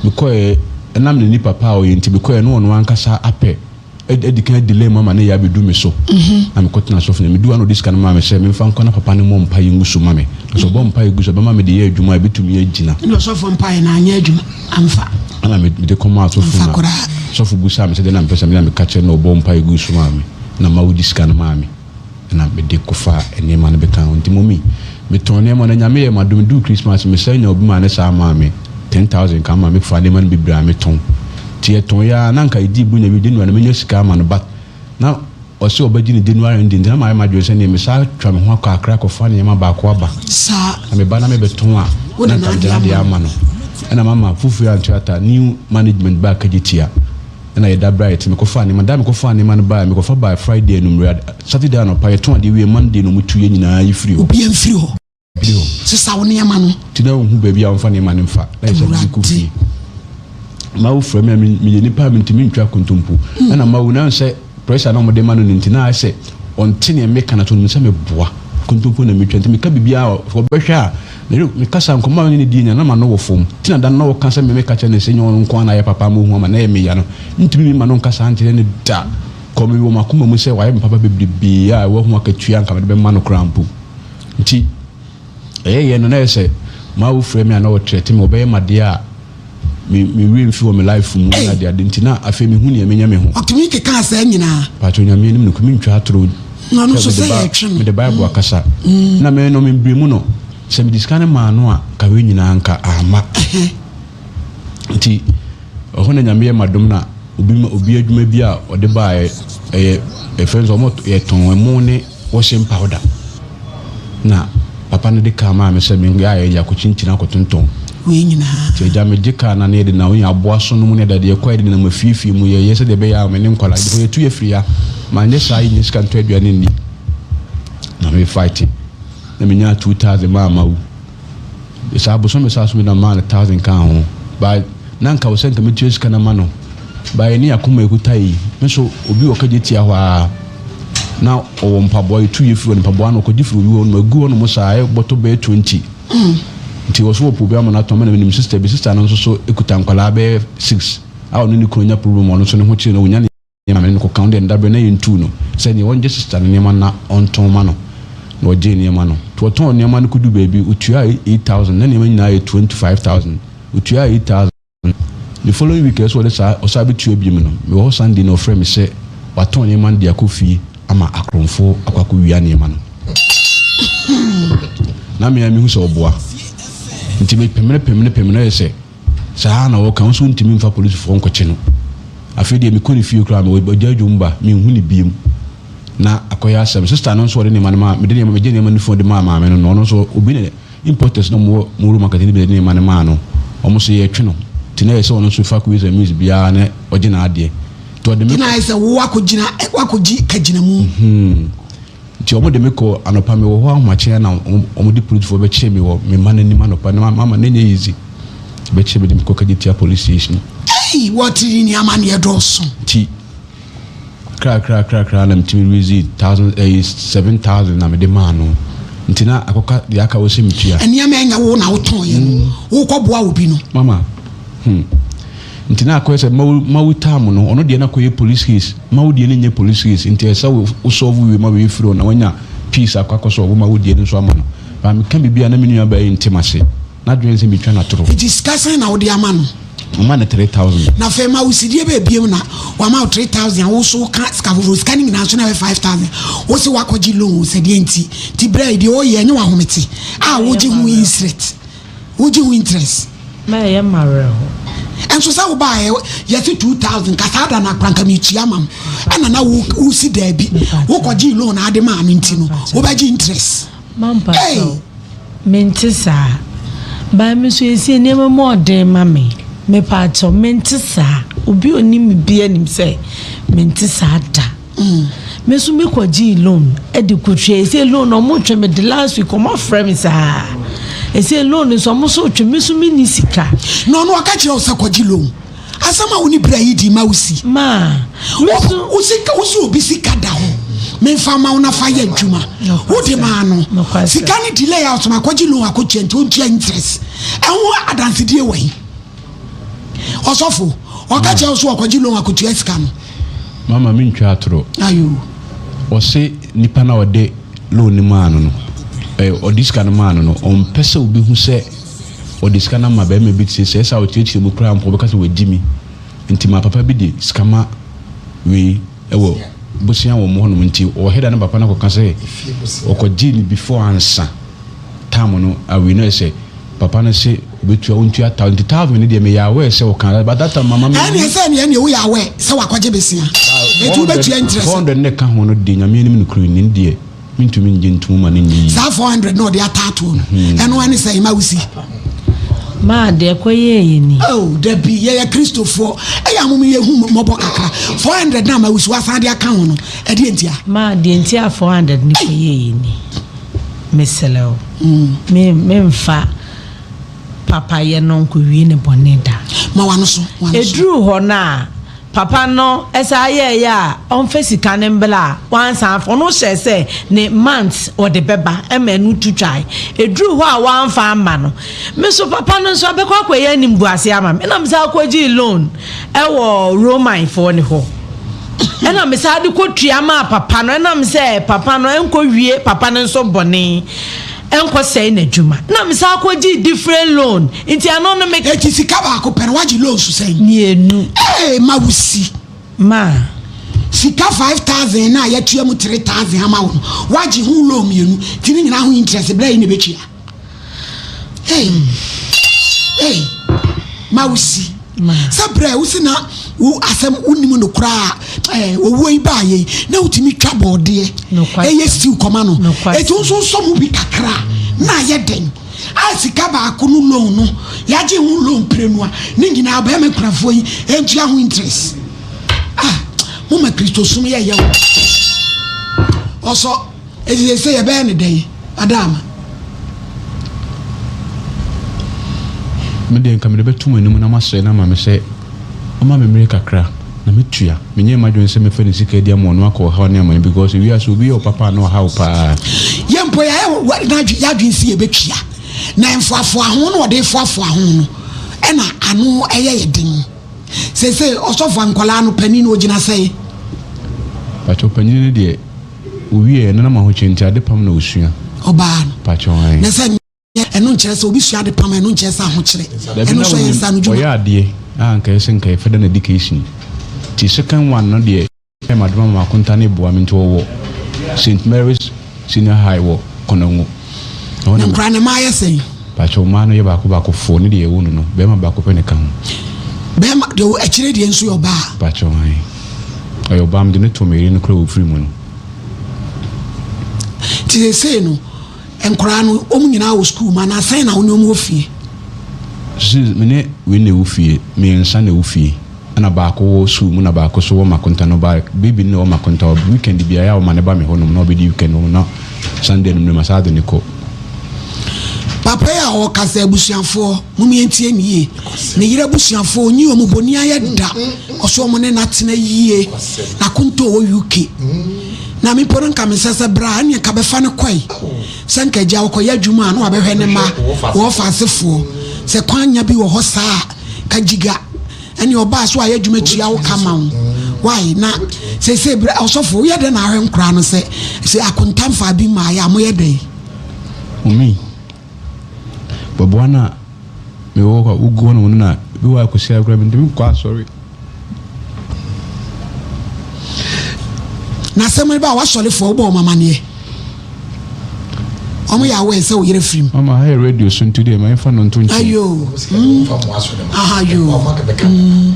mekɔɛ ɛnam ne nipa pa a ɔyɛ nti mekɔɛ na ɔno ankasa apɛ adi kan delay mu ama ne yɛ abɛdu me so na mekɔtena asɔfo no medu ano de sika no maa me sɛ memfa nkɔ na papa no mmɔ mpaeɛ ngu so ma me na sɛ ɔbɔ mpaeɛ gu so ɛbɛma mede yɛ adwuma a ɛbɛtumi agyina. Ɛna ɔsɔfo mpaeɛ no anyɛ adwuma amfa. Ɛna mede kɔmaa asɔfo na sɔfo busaa me sɛ deɛ na mepɛ sɛ meyɛ na meka kyerɛ no na ɔbɔɔ mpaeɛ guu so maa me na ma wodi sika no maa me ɛna mede kɔfaa nneɛma no bɛkaa ho nti mummy metɔn nneɛma no Nyame yɛ m'adom duu Christmas mesan nya obi maa ne saa maa me 10,000 ka ma mefaa nneɛma no bebree a metɔn nti yɛtɔn yɛ ara na anka yɛdii Buronya wie January no menya sika ama no but na ɔse ɔbɛgye ne January no deɛ nti na mayɛ m'adwene sɛ neɛ mesan atwa me ho akɔ Accra akɔfa nneɛma baako aba na meba na mebɛtɔn a na anka mede n'adeɛ ama no ɛna mama Fufue Antoata new management baa Kagyetia Ɛna yɛda bright mekɔfaa nneɛma da a mekɔfaa nneɛma no baeɛ mekɔfa baeɛ Friday anummerɛ Saturday anɔpa yɛtɔn adeɛ wie Monday na wɔtu yɛn nyinaa yi firi hɔ. Obiara mfiri hɔ. Firi hɔ. Sesa wo nneɛma no. Nti na wonhu baabi a wɔmfa nneɛma no mfa na yɛsɛ de kɔ fie. Mawu frɛ me a meyɛ nipa a mentumi ntwa kontompo ɛna mawu na sɛ pressure na wɔde ma no no nti na ayɛ sɛ ɔnte nea meka no so onim sɛ meboa kontompo na metwa nti meka biribiara a ɔbɛhwɛ a Me de, me kasa, nkɔmmɔ a me ne no dii nyinaa, na m'ano wɔ fam. Nti na da no na ɔka sɛ me meka kyerɛ no sɛ nyɛ ɔno nko ara na ayɛ papa ama ohu ama na ɛyɛ me ya no, mintumi mma no nka saa nkyerɛ no da. Kɔ, mewɔ m'akoma mu sɛ wayɛ me papa bebrebe a wahu akatua a anka mede bɛma no koraa mpo. Nti, ɛyɛeɛ no, na ɛyɛ sɛ m'awo frɛ me a na ɔtrɛte me, ɔbɛyɛ me adeɛ a me me werɛ mfi wɔ me life mu ne ade ade nti na afei mehu nea menyɛ me ho. Ɔtumi kekaa saa nyinaa. Paatwo Nyame anim nokorɛ mentwa atoro Na ɔno nso sɛ yɛtwe no. Mede bible akasa na me no me bere mu no sɛ mede sika no maa no a nka wei nyinaa nka amma nti ɛhɔ na Nyame yɛ madom na obi obi adwuma bi a ɔde baeɛ ɛyɛ ɛfrɛ no sɛ ɔmo yɛtɔn ɛmo ne Washing powder na papa no de kaa maa me sɛ me a yɛde akɔkyinkyini akɔtontɔn. Wei nyinaa. Nti agya megye kaa no na yɛde nam yɛn aboa so no mu ne adeade yɛkɔ a yɛde nenam afiefie mu yɛyɛ sɛdeɛ ɛbɛyɛ a me ne nkwadaa because yɛtu yɛ firi ha manyɛ saa yɛnnya sika ntɔ aduane nni na me fight na menyaa 2000 maa mawu. Saa bosome saa so bi na maa no thousand kaa ho but na nka wɔ sɛ nka metua sika no ama no but yɛne akoma ekuta yi me nso obi wɔ kagye tia hɔ a na ɔwɔ mpaboa yɛtu yɛ firi hɔ no mpaboa no ɔkɔgye firi obi hɔ no agu hɔ nom saa ɛyɛ bɔtɔ bɛyɛ 20 nti wɔ so wɔ po bi ama no atɔn mena menim sister bi sister no nso so ekuta nkwadaa bɛyɛ 6 a ɔne ne kunu anya problem ɔno nso ne ho kyerɛ no ɔnya ne Maame no kɔka ho dɛ ndaber na yenntuu no sɛ nea ɔngye sista no nneɛma na ɔntɔn ma no, na ɔgyee nneɛma no. Ntsi ɔtɔɔn nneɛma no koduu beebi, otuaa 8000, na nneɛma nyina yɛ 25,000, otuaa 8000. The following week a ɔsɛ ɔde saa ɔsan betua bio no, mewɔ hɔ Sunday na ɔfrɛɛ me sɛ ɔatɔn nneɛma no de akɔ fie ama akorɔmfo akɔ akɔwia nneɛma no. Na me ara mehu sɛ ɔboa. Ntsi mepemene pemene pemene ayɛ sɛ. Saa ara na wɔka, wo nso wontumi mfa polisifoɔ nkɔkye no. Afei deɛ mekɔ ne fie koraa no, ɔgya dwom ba, menhu no biom. Na akɔyɛ asɛm. Sista no nso ɔde nneɛma no maa, mede nneɛma, megye nneɛma no fon de maa maame no no, ɔno nso obi na importers na wɔwɔ Moro market no bi na ɛde nneɛma no maa no. Wɔn nso yɛtwe no. Nti na ɛyɛ sɛ ɔno nso fa ways and means biara na ɔgye n'adeɛ. Nti ɔde me Nti na ayɛ sɛ wo akɔgyina, wakɔgye kagyinamu. Nti wɔn de me kɔ anɔpa me wɔ hɔ ahomakye na wɔn de polisifoɔ bɛkyee me wɔ me mma n'anim anɔpa na mama na ɛnyɛ easy bɛkyee me de me kɔ Kagyetia police station. Ei wɔte ne amaneɛ dɔɔso. Nti kra kra kra kra na metumi raise thousand ɛyi 7,000 na mede maa no nti na akɔka deɛ aka wɔ sɛ metua. Nneɛma ɛnyɛ wo na wotɔn yɛ no wokɔ boa obi no. Mama hmm. Nti na akɔyɛ sɛ mawu mawu term no ɔno deɛ na akɔyɛ police case mawu deɛ no nyɛ police case nti ɛsɛ wo wo solve wie ma wei firi hɔ na wanya peace akɔ akɔ solve ma wo deɛ no nso ama no ba meka biribi a na me nua baa yi nte m'ase n'adwene sɛ metwa no atoro. Nti sika sɛn na wode ama no? Mama no 3000. Na afei ma wo sidie bɛɛ biem na wama wo 3000 a wo nso woka sika foforɔ sika no nyinaa nso na ɛyɛ 5000 wo se wakɔgye loan sɛ deɛ nti nti berɛ yi deɛ ɔyɛ ɛnyɛ wahomete a wogye ho insret wogye ho interest. Ma ɛyɛ me awerɛho. Nso sɛ wo baeɛ yɛse 2000 nka saa da no akora nka metua ma wo ɛna na wo wosi daabi wo kɔgyee loan ade maa no nti no wobɛgye interest. Mampakyɛw mente saa by me nso esie nneɛma mu ɔden ma me mepaakyɛw mente saa obi onim me bia nim sɛ mente saa da. Me nso me kɔ gyee loan de kɔ tua ɛsɛ loan no ɔmo twɛ me de last week ɔmo afrɛ me saa ɛsɛ loan nso ɔmo so twɛ me nso me ni sika. Na ɔno ɔka kyerɛ wo sɛ kɔgye loan asɛm a wo ne bra yi di ma wo si. Ma me nso. Wo sika wo si obi sika da hɔ memfa ma wo na fa yɛ adwuma wo de maa no sika ne delay a ɔsoma akɔgye loan akɔtua nti ɔntua interest ɛho adansedie wɔ he. Ɔsɔfo, ɔka kyerɛ wo so ɔkɔgye loan akotua sika no. Mama me ntwa atoro. Ayo. Ɔse nipa na ɔde loan no maa no no, eh, ɔde sika no maa no no, ɔmpɛ sɛ obi hu sɛ ɔde sika no ama bɛrima bi te sɛ sɛ ɔkyerɛkyerɛ mu koraa mpo ɔbɛka sɛ wagyi mi. Nti ma papa bi de sika ma wei ɛwɔ bosea wɔ mo hɔnom nti ɔhɛda ne papa no akɔka sɛ ɔkɔgye no before ansa. Tam no awie no sɛ papa no se obetua ontua thousand nti thousand no deɛ meyɛ aware sɛ ɔka but that time mama me. Ɛneɛ sɛ ɛneɛ ɛneɛ woyɛ aware sɛ wakɔgye besia nti wobɛtua interest. 400 no ɛka ho no deɛ Nyame anim nokorɛ ni no deɛ mentumi ngye ntomu ma no nyɛ yie. Saa 400 no a ɔde ataatoɔ no ɛno ɛne sɛn ma wosi. Maa deɛ ɛkɔyɛɛyɛ ni. Oh dabi yɛyɛ Kristofoɔ ɛyɛ a mom yɛhu mmɔbɔ kakra 400 no a ma wosi wasan de aka ho no ɛdeɛ ntia. Maa deɛ nti a 400 no kɔyɛɛyɛ ni. Mesrɛ wo, me memfa papayɛ no nkɔwie ne bɔne da. Ma w'ano so, w'ano so. Ɛduruu hɔ no a, papa no san yɛeɛ a ɔmfa sika no mbra a, wansan amfa. Ɔno hyɛɛ sɛ ne month ɔde bɛba ma ɛno tu twae. Ɛduruu hɔ a wamfa amma no, me nso papa no nso abɛkɔ akɔyɛ animguaseɛ ama me. Ɛna mesan kɔgyee loan wɔ Romanfoɔ no hɔ. Ɛna mesan de kɔtua maa papa no, ɛnam sɛ papa no nkɔwie papa no nso bɔne nkɔsɛe n'adwuma. Ɛna mesan kɔgyee different loan, nti ɛno no me. Eti sika baako pɛ no wagye loans sɛn? Mmienu. Ee Mawusi. Ma. Sika 5000 no a yɛatua mu 3000 ama wo no, wagye ho loan mmienu, nti ne nyinaa ho interest berɛ yi na ɛbɛtua. Hey, hey, ma wo si. Sɛ brɛ wo si na wo asɛm wonim no koraa eh, owuo yi baa yei na wotumi twa bɔɔdeɛ ɛyɛ stew kɔma no ɛti wo nso wosɔ mu bi kakra na ayɛ den a sika baako no loan no yɛagye ho loan prenu a ne nyinaa bɛrima kurafoɔ yi ɛntua ho interest ah moma kristosom yɛ yɛ wo ɔsɔ Enti seesei yɛbɛyɛ no dɛn, Adaama? Me deɛ, nka mede bɛto mo anim na moasrɛ no ama me sɛ ɔmma me mmere kakra na mɛtua. Menyɛɛ m'adwene sɛ mɛfa ne sika adi ama ɔno akɔ ɔhaw ne amane because wiase obi yɛ wo papa a na ɔha wo paa. Yɛn mpo yɛayɛ yɛadwene sɛ yɛbɛtua, na mfoafoaho no a ɔde refoafoa ho no na ano yɛ yɛ den. Seesei ɔsɔfo a nkwadaa no panin no ɔgyina sɛn? Pakyɛw panin no deɛ Owiee no na m'ahokyere nti adepam na osua. Ɔbaa no. Pakyɛw ae. Na sɛ nyɛ ɛno nkyerɛ sɛ obi sua adepam a ɛno nkyerɛ sɛ ahokyere. Dabi Ɛno na nso ɛyɛ wonim nsaano dwuma. ɔyɛ adeɛ a nka ɛsɛ nka yɛfɛ da no education nti second one no deɛ ɛyɛ m'adom ama m'akonta no boa me nti ɔwɔ Saint Mary's Senior High wɔ Konongo ɛhɔ Na na nkwadaa no mmaa yɛ sɛn? Pakyɛw mmaa no yɛ baako baako four ne deɛ yɛwoo no no bɛɛma baako pɛ na ɛka ho. Bɛɛma deɛ ɔwɔ akyire deɛ nso yɛ ɔbaa? Pakyɛw ae. Ɔyɛ ɔbaa mede no too me yere no koraa ɔfiri mu no. Nti seesei no nkwadaa no wɔn nyinaa wɔ sukuu mu anaa sɛn na wo ne wɔn wɔ fie? Seesei me ne wei na ɛwɔ fie, mmiɛnsa na ɛwɔ fie ɛna baako wɔ sukuu mu na baako nso wɔ Makonta no ba baby no na ɛwɔ Makonta hɔ weekend biara ɛyɛ a ɔma no ba me hɔ nom na ɔbɛdi weekend wɔ hɔ na Sunday anwummerɛ masan de no kɔ. Papa yi a ɔrekasa abusuafoɔ mom yɛntie no yie ne yere abusuafoɔ ɔnyi wɔn bɔni ayɛ da. Ɔsɛ ɔmo ne no atena yie na akontoo wɔ UK na me mpo no nka mesɛ sɛ bra ɛneɛ nka bɛfa no kɔe sɛ nka agya ɔkɔyɛ adwuma a na wabɛhwɛ ne mma wɔ ɔfaasefoɔ sɛ kwan nya bi wɔ hɔ saa a ka gyiga ɛne ɔbaa so ayɛ adwuma tua wo ka ma wo why na sɛsɛ berɛ ɔsɔfo woyɛ dɛn na ahwɛ nkoraa no sɛ sɛ akonta mfaa bi mmaeɛ a moyɛ dɛn? Mummy, bɛboa no a Mewɔ hɔ a wogu hɔ nom no na bi wɔ hɔ a Kwasiada koraa mentumi nkɔ asɔre. Na asɛm no ba a w'asɔrefoɔ wobɔ wɔn amaneɛ? Wɔn yɛ aware sɛ wo yere firi mu? Mama ha yɛ radio so nti deɛ ma yɛmfa no nto nkyɛn. Ayoo mm aha yoo mm.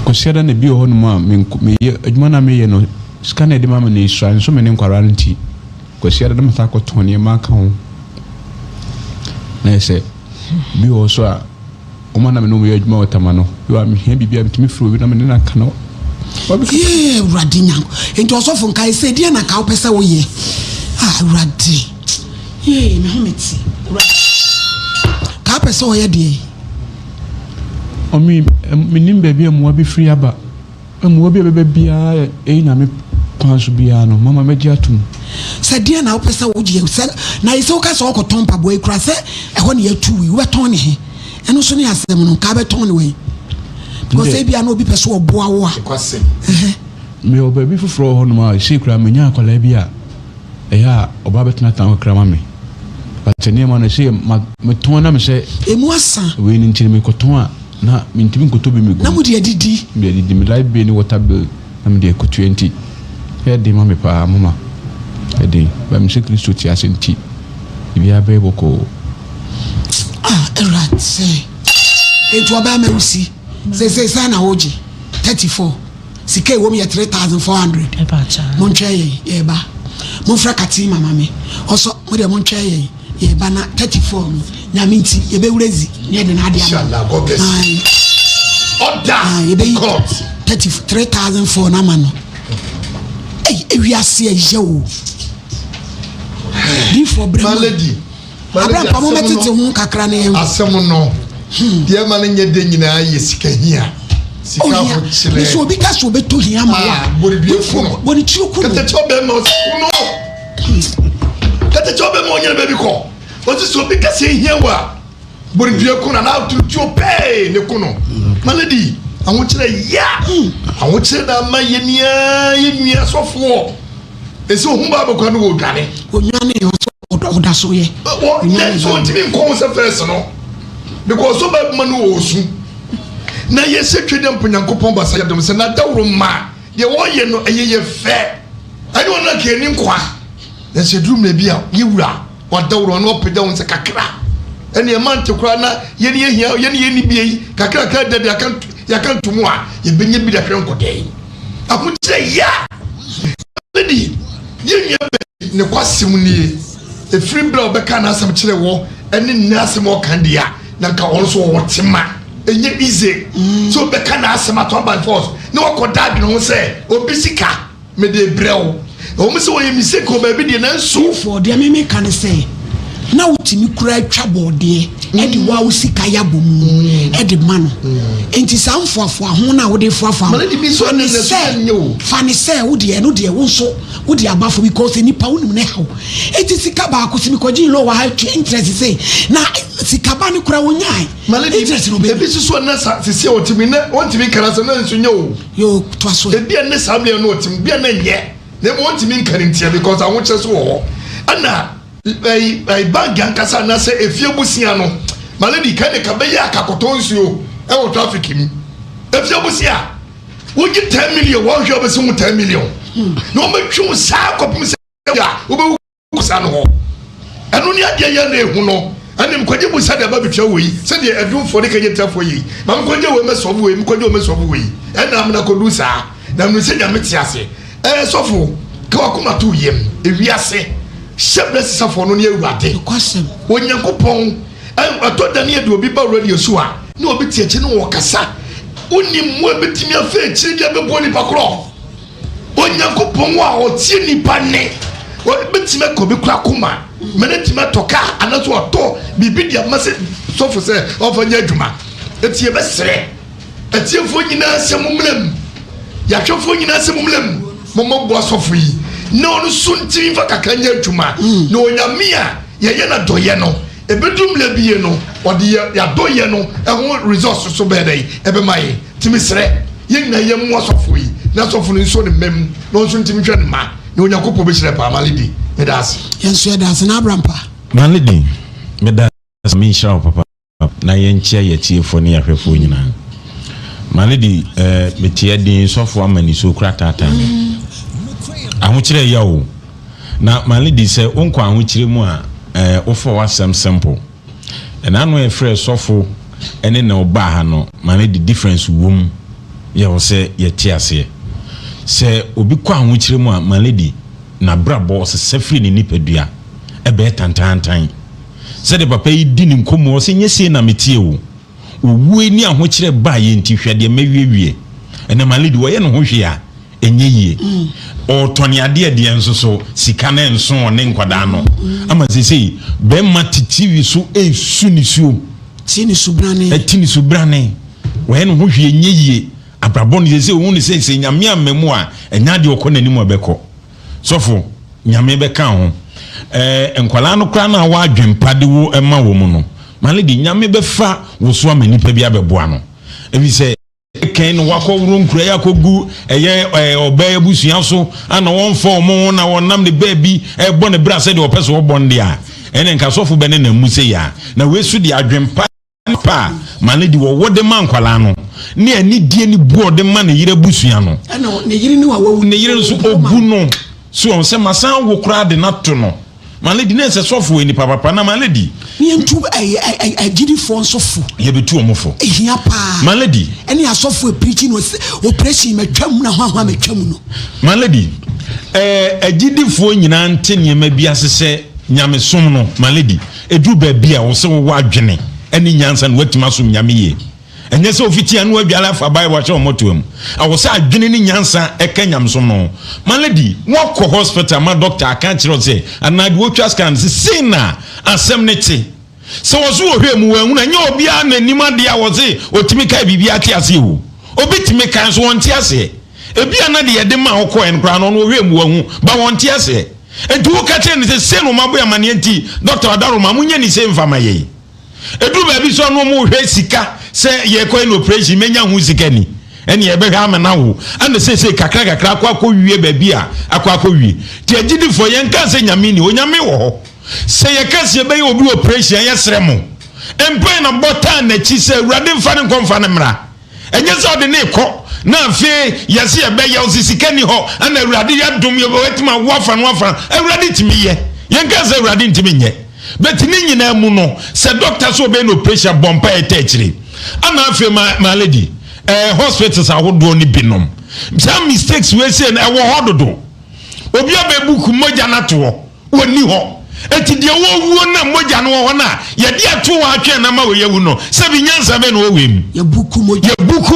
Kwasiada na bi wɔ hɔ nom a meyɛ adwuma no a meyɛ no sika no a yɛde ma me no esua nso me ne nkwadaa no nti. Kwasiada na masan akɔtɔn nneɛma aka ho. Na ayɛ sɛ bi wɔ hɔ so a, wɔn a na me ne wɔn yɛ adwuma wɔ Tama no, bi wɔ hɔ a mehia biribi a metumi frɛ obi na me ne no aka no. Yee Awurade Nyanko. Enti ɔsɔfo nkae sɛ deɛ na nka wopɛ sɛ woyɛ. Ah Awurade. Yee me ho mete. Awurade. Ka wopɛ sɛ ɔyɛ deɛ. Ɔme menim baabi a mmoa bi firi aba. Mmoa bi a ɛbɛba biara a ɛyɛ Nyame kwan so biara no, mama mɛgye atom. Sɛ deɛn na wopɛ sɛ woyɛ sɛ na sɛ woka sɛ wokɔtɔn mpaboa yi koraa sɛ ɛhɔ na yɛatu yi wobɛtɔn ne he? Ɛno nso ne asɛm no nka wobɛtɔn ne wɛn? Because ebia na obi pɛ sɛ ɔboa wo a. Mewɔ baabi foforɔ wɔ hɔnom a sei koraa menya akwadaa bi a ɛyɛ a ɔba bɛtenatena hɔ kakra ma me. But nneɛma no sei ma metɔn na mesɛ. Emu asa. Wei no nti no mekɔtɔn a na mentumi nkɔtɔ bi megu. Na mode adidi. Mede adidi me light bill ne water bill na mede akɔtua nti ɛyɛ den ma me paa mama ɛyɛ den but mesɛ Kristo te ase nti biribiara bɛyɛ bɔkɔɔ. Ah Awurade enti ɔbɛrima wusi seesei sɛn na wogye 34 sika ɛwom yɛ 3400 montwɛn yɛn yɛreba momfrɛ Katima ma me ɔsɔ mo deɛ montwɛn yɛn yɛreba na 34 no nyame nti yɛbɛwura dzi na yɛde no ade ama yɛbɛyi 334 no ama no ewiase ɛyɛ o difoɔ brɛ mu Abrampa mo mɛtete ho kakra na yɛn. Asɛm no deɛ ɛma no nyɛ dɛ nyinaa yɛ sika hia. Sika ahokyerɛ. Nso obi ka sɛ obɛtɔ hia ma wa. Bɔne ku no. Bɔne tuo ku no. Kɛtɛkyɛ ɔbɛma ɔsi ku no. Kɛtɛkyɛ ɔbɛma ɔnyɛ baabi kɔ. Ɔsi sɛ obi ka sɛ hia wa. Bɔne dua ku no anaa tuo pɛɛ ne ku no. My lady ahokyerɛ ya. Ahokyerɛ na ama yɛ nia yɛ nua sɔfoɔ. Esi ohun Bible kora no wɔ odwane. Onwane ɔsɛ ɔda so yɛ. Wɔ yɛ nso ntumi nkɔ ho sɛ fɛs no because so Bible ma no wɔ osu. Na yɛ sɛ twɛ dɛ mpo Nyankopɔn basa yɛ dɔm sɛ na dawuro ma deɛ wɔyɛ no ɛyɛ yɛ fɛ. Ɛne wɔn na kɛni nkwa. Na sɛ duru mmerɛ bi a yɛ wura wadawuro ɔno ɔpagya wɔn sɛ kakra. Ɛne ɛma nte koraa na yɛne yɛ hia yɛne yɛ ni bie yi kakra kakra da bi yɛaka ntomu a yɛbɛnya bi da hwɛ nkɔdɛn. Ahokyerɛ ya. Lady, yɛn nua bɛn ne kwasɛm nie? Ɛfiri berɛ a ɔbɛkaa n'asɛm kyerɛ wɔ ɛne nnɛ asɛm a ɔka deɛ a, na nka ɔno nso ɔwɔ tema. Ɛnyɛ easy sɛ ɔbɛka n'asɛm ato by force na wakɔda adwene ho sɛ obi sika mede rebrɛ wo. Ɛwɔ mu sɛ ɔyɛ mistake wɔ baabi deɛ nanso. Therefore, deɛ me meka ne sɛ, na wotumi koraa twa bɔɔdeɛ de wo ara wo sika yɛ abɔ mu de ma no. Enti saa mfoafoa ho no a wode foafoa ho, fa ne sɛ, fa ne sɛ wo deɛ ɛno deɛ wo nso wode aba fam because nipa wonim ne haw. Enti sika baako sɛ mekɔgye loan wɔ ha tua interest sei na sika ba no koraa wonyae interest no wobɛnya. Ebi nso so na sa sisi a ɔtumi na ɔntumi nka n'asɛm na nso nyɛ o. Yoo toa so. Ebi a ne saa mmerɛ no ɔtumi bi a na nyɛ na mmom ɔntumi nka ne ntia because ahokyerɛ so wɔ hɔ ɛna ɛyi ɛyi bank ankasa anaasɛ efie busia no my lady kan de ka bɛyɛ akakɔtɔ nsuo ɛwɔ traffic mu efie busia wogye 10 million wɔn hwɛ ɔbɛsi ho 10 million na wɔn bɛtwi wo saa kɔpem sɛ a wobɛwu busa no hɔ. Ɛno ne adeɛ yɛ na ehu no. Ɛne mekɔgye busa de aba betwa wei sɛdeɛ adumfoɔ ne kagye-ntafoɔ yɛ yi. Ma mekɔgye wei mɛsɔbo wei, mekɔgye wei mɛsɔbo wei. Ɛna amena kɔduru saa. Na menim sɛ Nyame te ase. Ɛɛ sɔfo, ka w'akoma to wo yam. Ewiase hyɛ berɛ sesafoɔ no ne Awurade. Nokwasɛm. Onyankopɔn. Ɛtɔ da ne yɛde obi ba radio so a, na obi te akyi na ɔkasa. Wonim mmoa ebetumi afa akyire de abɛboa nipa korɔ. Onyankopɔn a ɔtie nnipa nne, ɔbɛtumi aka obi kora koma ma no atumi atɔ kaa anaasɛ ɔtɔ biribi de ama sɛ sɔfo sɛ ɔmfa nyɛ adwuma. Enti yɛbɛsrɛ atiefoɔ nyinaa sɛ mommra mu, yɛahwɛfoɔ nyinaa sɛ mommra mu, mommɛboa sɔfo yi na ɔno nso ntumi mfa kakra nyɛ adwuma, na Onyame a yɛyɛ no adɔeɛ no, ɛbɛduru mmerɛ bi no, ɔde yɛ yɛadɔeɛ no ho results so bɛyɛ dɛn ɛbɛma yɛn. Nti mesrɛ yɛn nyinaa yɛn mmoa sɔfoɔ yi na sɔfo no nso ne mma mu na ɔnso ntumi nhwɛ ne mma na Onyankopɔn bɛhyira paa. Malady, meda ase. Yɛn nso yɛda ase na Abrampa. Malady, meda ase. Nyame nhyira wo papa na yɛnkyea yɛatiefoɔ ne yɛahwɛfoɔ nyinaa. Malady, eh, mete adin sɔfo ama nisuo kora taataa me. Ahokyerɛ ya o. Na Malady sɛ wonkɔ ahokyerɛ mu a, eh, wofa w'asɛm simple. Ɛna ano a yɛfrɛɛ sɔfo ne na ɔbaa ha no ma no de difference wom yɛ hɔ sɛ yɛte aseɛ. Sɛ obi kɔ ahokyerɛ mu a ma lady nabrabɔ ɔsesa firi ne nipadua ɛbɛyɛ tantaantan. Sɛdeɛ papa yi di ne nkɔmmɔ ɔsɛ nyɛ sei na meteɛ o. Owuo ne ahokyerɛ baeɛ nti hwɛ deɛ mawiewie. Ɛnɛ my lady wɔyɛ ne ho hwee a ɛnyɛ yie. Ɔretɔne adeɛ deɛ nso so sika no nso ɔne nkwadaa no. Ama seesei bɛrima te TV so ɛresu nisuo. Ti ne subrane. Ɛti ne subrane. Wɔyɛ ne ho hwee ɛnyɛ yie. Abrabɔ no seesei ohun ne sɛ sɛ Nyame amma mu a ɛnyɛ adeɛ ɔkɔ n'anim a ɛbɛkɔ. Sɔfo, Nyame bɛka ho. Ɛɛ nkwadaa no koraa no a wɔ adwempa de wo ma wɔn no, my lady, Nyame bɛfa wo so ama nipa bi abɛboa no. Efisɛ. Kɛn no wakɔworo nkura yi akɔgu ɛyɛ ɛɛ ɔbaa abusua so ana wɔmfa wɔn ho na wɔnam ne baabi ɛbɔ ne bra sɛdeɛ ɔpɛ sɛ ɔbɔ no deɛ a, ɛne nka sɔfo bɛ ne nam mu sɛ yia. Na wei so deɛ adwempa pa a ma ne de wɔwɔ de ma nkwadaa no ne anidie ne bu a ɔde ma ne yere abusua no. Ɛna ne yere no a wawu. Ne yere nso ɔbu no so wɔn sɛ masan wo koraa de no ato no. My lady na ɛsɛ sɔfo yɛ nipa papa na my lady. Ne yɛntu agyidifoɔ nso fo. Yɛbɛtu wɔn fo. Ehia paa. My lady. Ɛne asɔfo epirikyi no operation matwam na hwahwa matwam no. My lady, ɛɛ agyidifoɔ nyinaa nte nneɛma bi ase sɛ nyamesom no, my lady, ɛduru baabi a wɔsɛ wɔwɔ adwene ɛne nyansa na wɔatumi asom Nyame yie. Ɛnyɛ sɛ ofiti ano adware afa Bible ahyɛ wɔn mmɔtoa mu. Ɛwɔ sɛ adwene ne nyansa ɛka nyamesom no ho. My lady, woakɔ hospital ma doctor aka akyerɛ wo sɛ anaa deɛ ɔtwa scan sɛ sei na asɛm no te. Sɛ wɔso wɔhwɛɛ mu wɔanhunu a, ɛnyɛ obiara na nim adeɛ a wɔse ɔtumi kae biribi ate aseɛ o. Obi tumi kae nso ɔnte aseɛ. Ebia na deɛ yɛde maa wo kɔɛ no koraa no ɔno ɔhwɛɛ mu wahu but ɔnte aseɛ. Enti woka kyerɛ no sɛ sei na wɔabɔ yɛn amaneɛ nti doctor Ɔdaroma monyɛ ne sei mfa ma yɛn. Ɛduru baabi sɛ ɔno ɔmo hwɛ sika sɛ yɛkɔ yɛ no operation mɛnya ho sika ni ɛne yɛbɛhwɛ ama no awo ɛna seesei kakra kakra akɔ akɔ wie baabi a akɔ akɔ wie nti agyidifoɔ yɛnka sɛ Nyame ni hɔ Nyame wɔ hɔ sɛ yɛka sɛ yɛbɛyɛ obi operation a yɛsrɛ mo mpae na bɔ taa n'akyi sɛ Awurade mfa no nkɔ mfa no mmra. Ɛnyɛ sɛ ɔde no rekɔ na afei yɛse yɛbɛyɛ, ɔse sika nni hɔ ɛna Awurade yɛ adom yɛbɛtumi awo afa no afa no. Awurade tumi yɛ. Yɛnka sɛ Awurade ntumi nyɛ. But ne nyinaa mu no, sɛ doctor sɛ ɔbɛyɛ no operation bɔ mpaeɛ ta akyire. Ɛna afei my, my lady, eh, hospitals ahodoɔ no binom, saa mistakes wei sei no ɛwɔ hɔ dodo. Obi abɛbuku mogya no ato hɔ. Wɔnni hɔ. Enti deɛ wɔwuo no a mogya no wɔ hɔ no a yɛde ato hɔ atwɛn no ama wei awu no, sɛbi nyansa bɛn na ɛwɔ wei mu? Yɛbuku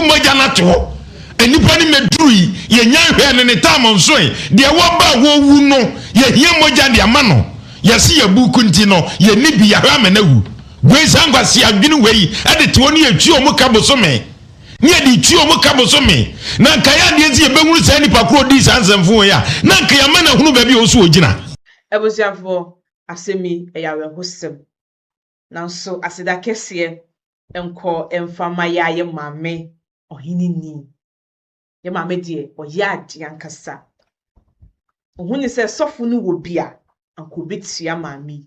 mogya no ato hɔ. Nnipa no mmɛdurui, yɛnnya nhwɛɛ no, ne tam nsoe. Deɛ wɔba a wɔwu no, yɛhia mogya de ama no. Yɛse yɛbuku nti no, yɛnni bi, yɛahwɛ ama no awu. Wei, saa nkwasea adwene wei de te hɔ no yɛtwi wɔn ka bosome. Ne yɛde tua wɔn ka bosome. Na anka yɛ adeɛ sɛ yɛbɛhunu saa nipa korɔ ɔdii saa nsɛmfo wei a, na anka yɛama no ahunu baabi a ɔwɔ sɛ ɔgyina. Abusuafoɔ, asɛm yi ɛyɛ awerɛhosɛm, nanso aseda kɛseɛ nkɔ mfa ma yɛ a yɛ maame ɔhene ni. Yɛ maame deɛ ɔyɛ adeɛ ankasa. Ɔhunu sɛ sɔfo no wɔ bi a, anka ɔbɛtua maame yi.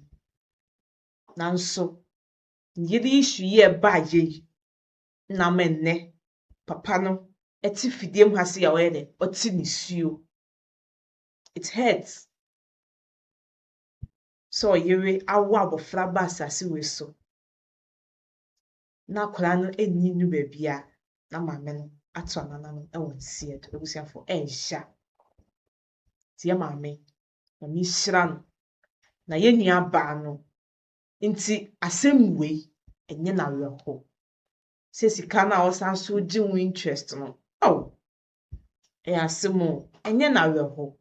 Nanso ne yere issue yi a ɛbaeɛ yi, na ama nnɛ papa no te fidie mu ha sei a ɔyɛ dɛ ɔte nisuo. It hurts sɛ ɔyere awo abɔfra ba asase wei so na akwadaa no nni nnu baabi a na maame no ato anana no wɔ nseɛ do. Abusuafo ɛɛya. Nti yɛ maame, Nyame nhyira no na yɛn nua baa no nti asɛm wei ɛnyɛ no awerɛhow. Sɛ sika no a ɔsan so gye ho interest no, oh, ɛyɛ asɛm o, ɛnyɛ no awerɛhow.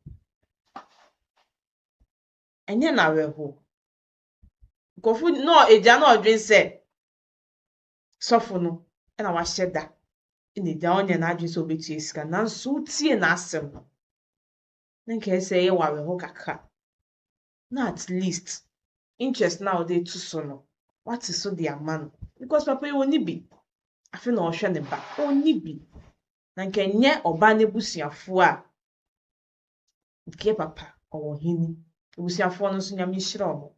Ɛnyɛ no awerɛhow. Nkurɔfo na agya na ɔdwen sɛ sɔfo no na wahyɛ da na agya ɔnyɛ n'adwene sɛ obetua sika nanso wotie n'asɛm no na nka ɛsɛ ɛyɛ wɔ awerɛhow kakra na at least interest na ɔde to so no wate so de ama no because papa yi ɔnni bi afei na ɔhwɛ ne ba ɔnni bi na nka ɛnyɛ ɔbaa n'abusuafoɔ a nka yɛ papa ɔwɔ hene abusuafoɔ no nso Nyame nhyira wɔn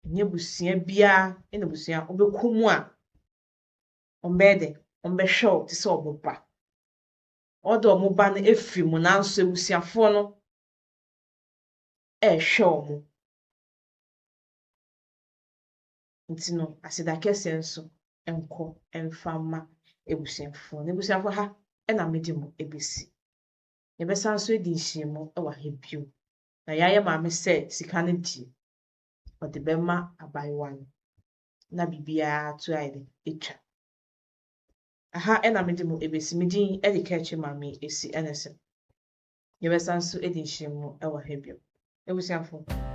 ɛnyɛ abusua biara ɛna abusua wobɛkɔ mu a ɔmbɛyɛ dɛ ɔmbɛhwɛ wo te sɛ ɔmo ba ɔde ɔmo ba no efiri mu nanso abusuafoɔ no ɛrehwɛ wɔn nti no aseda kɛseɛ nso nkɔ mfa mma abusuafoɔ na abusuafoɔ ha ɛna mede mo ebesi yɛbɛsan so adi nhyiamu wɔ ha bio na yɛayɛ maame sɛ sika no deɛ ɔde bɛma abaayewa no na biribiara to ayɛ dɛ atwa. Aha na mede mo ɛbɛsi. Me din de Kɛkye Maame Esi Ɛnɛsɛ. Yɛbɛsan nso adi nhyiamu wɔ ha bio. Abusuafo, nkra.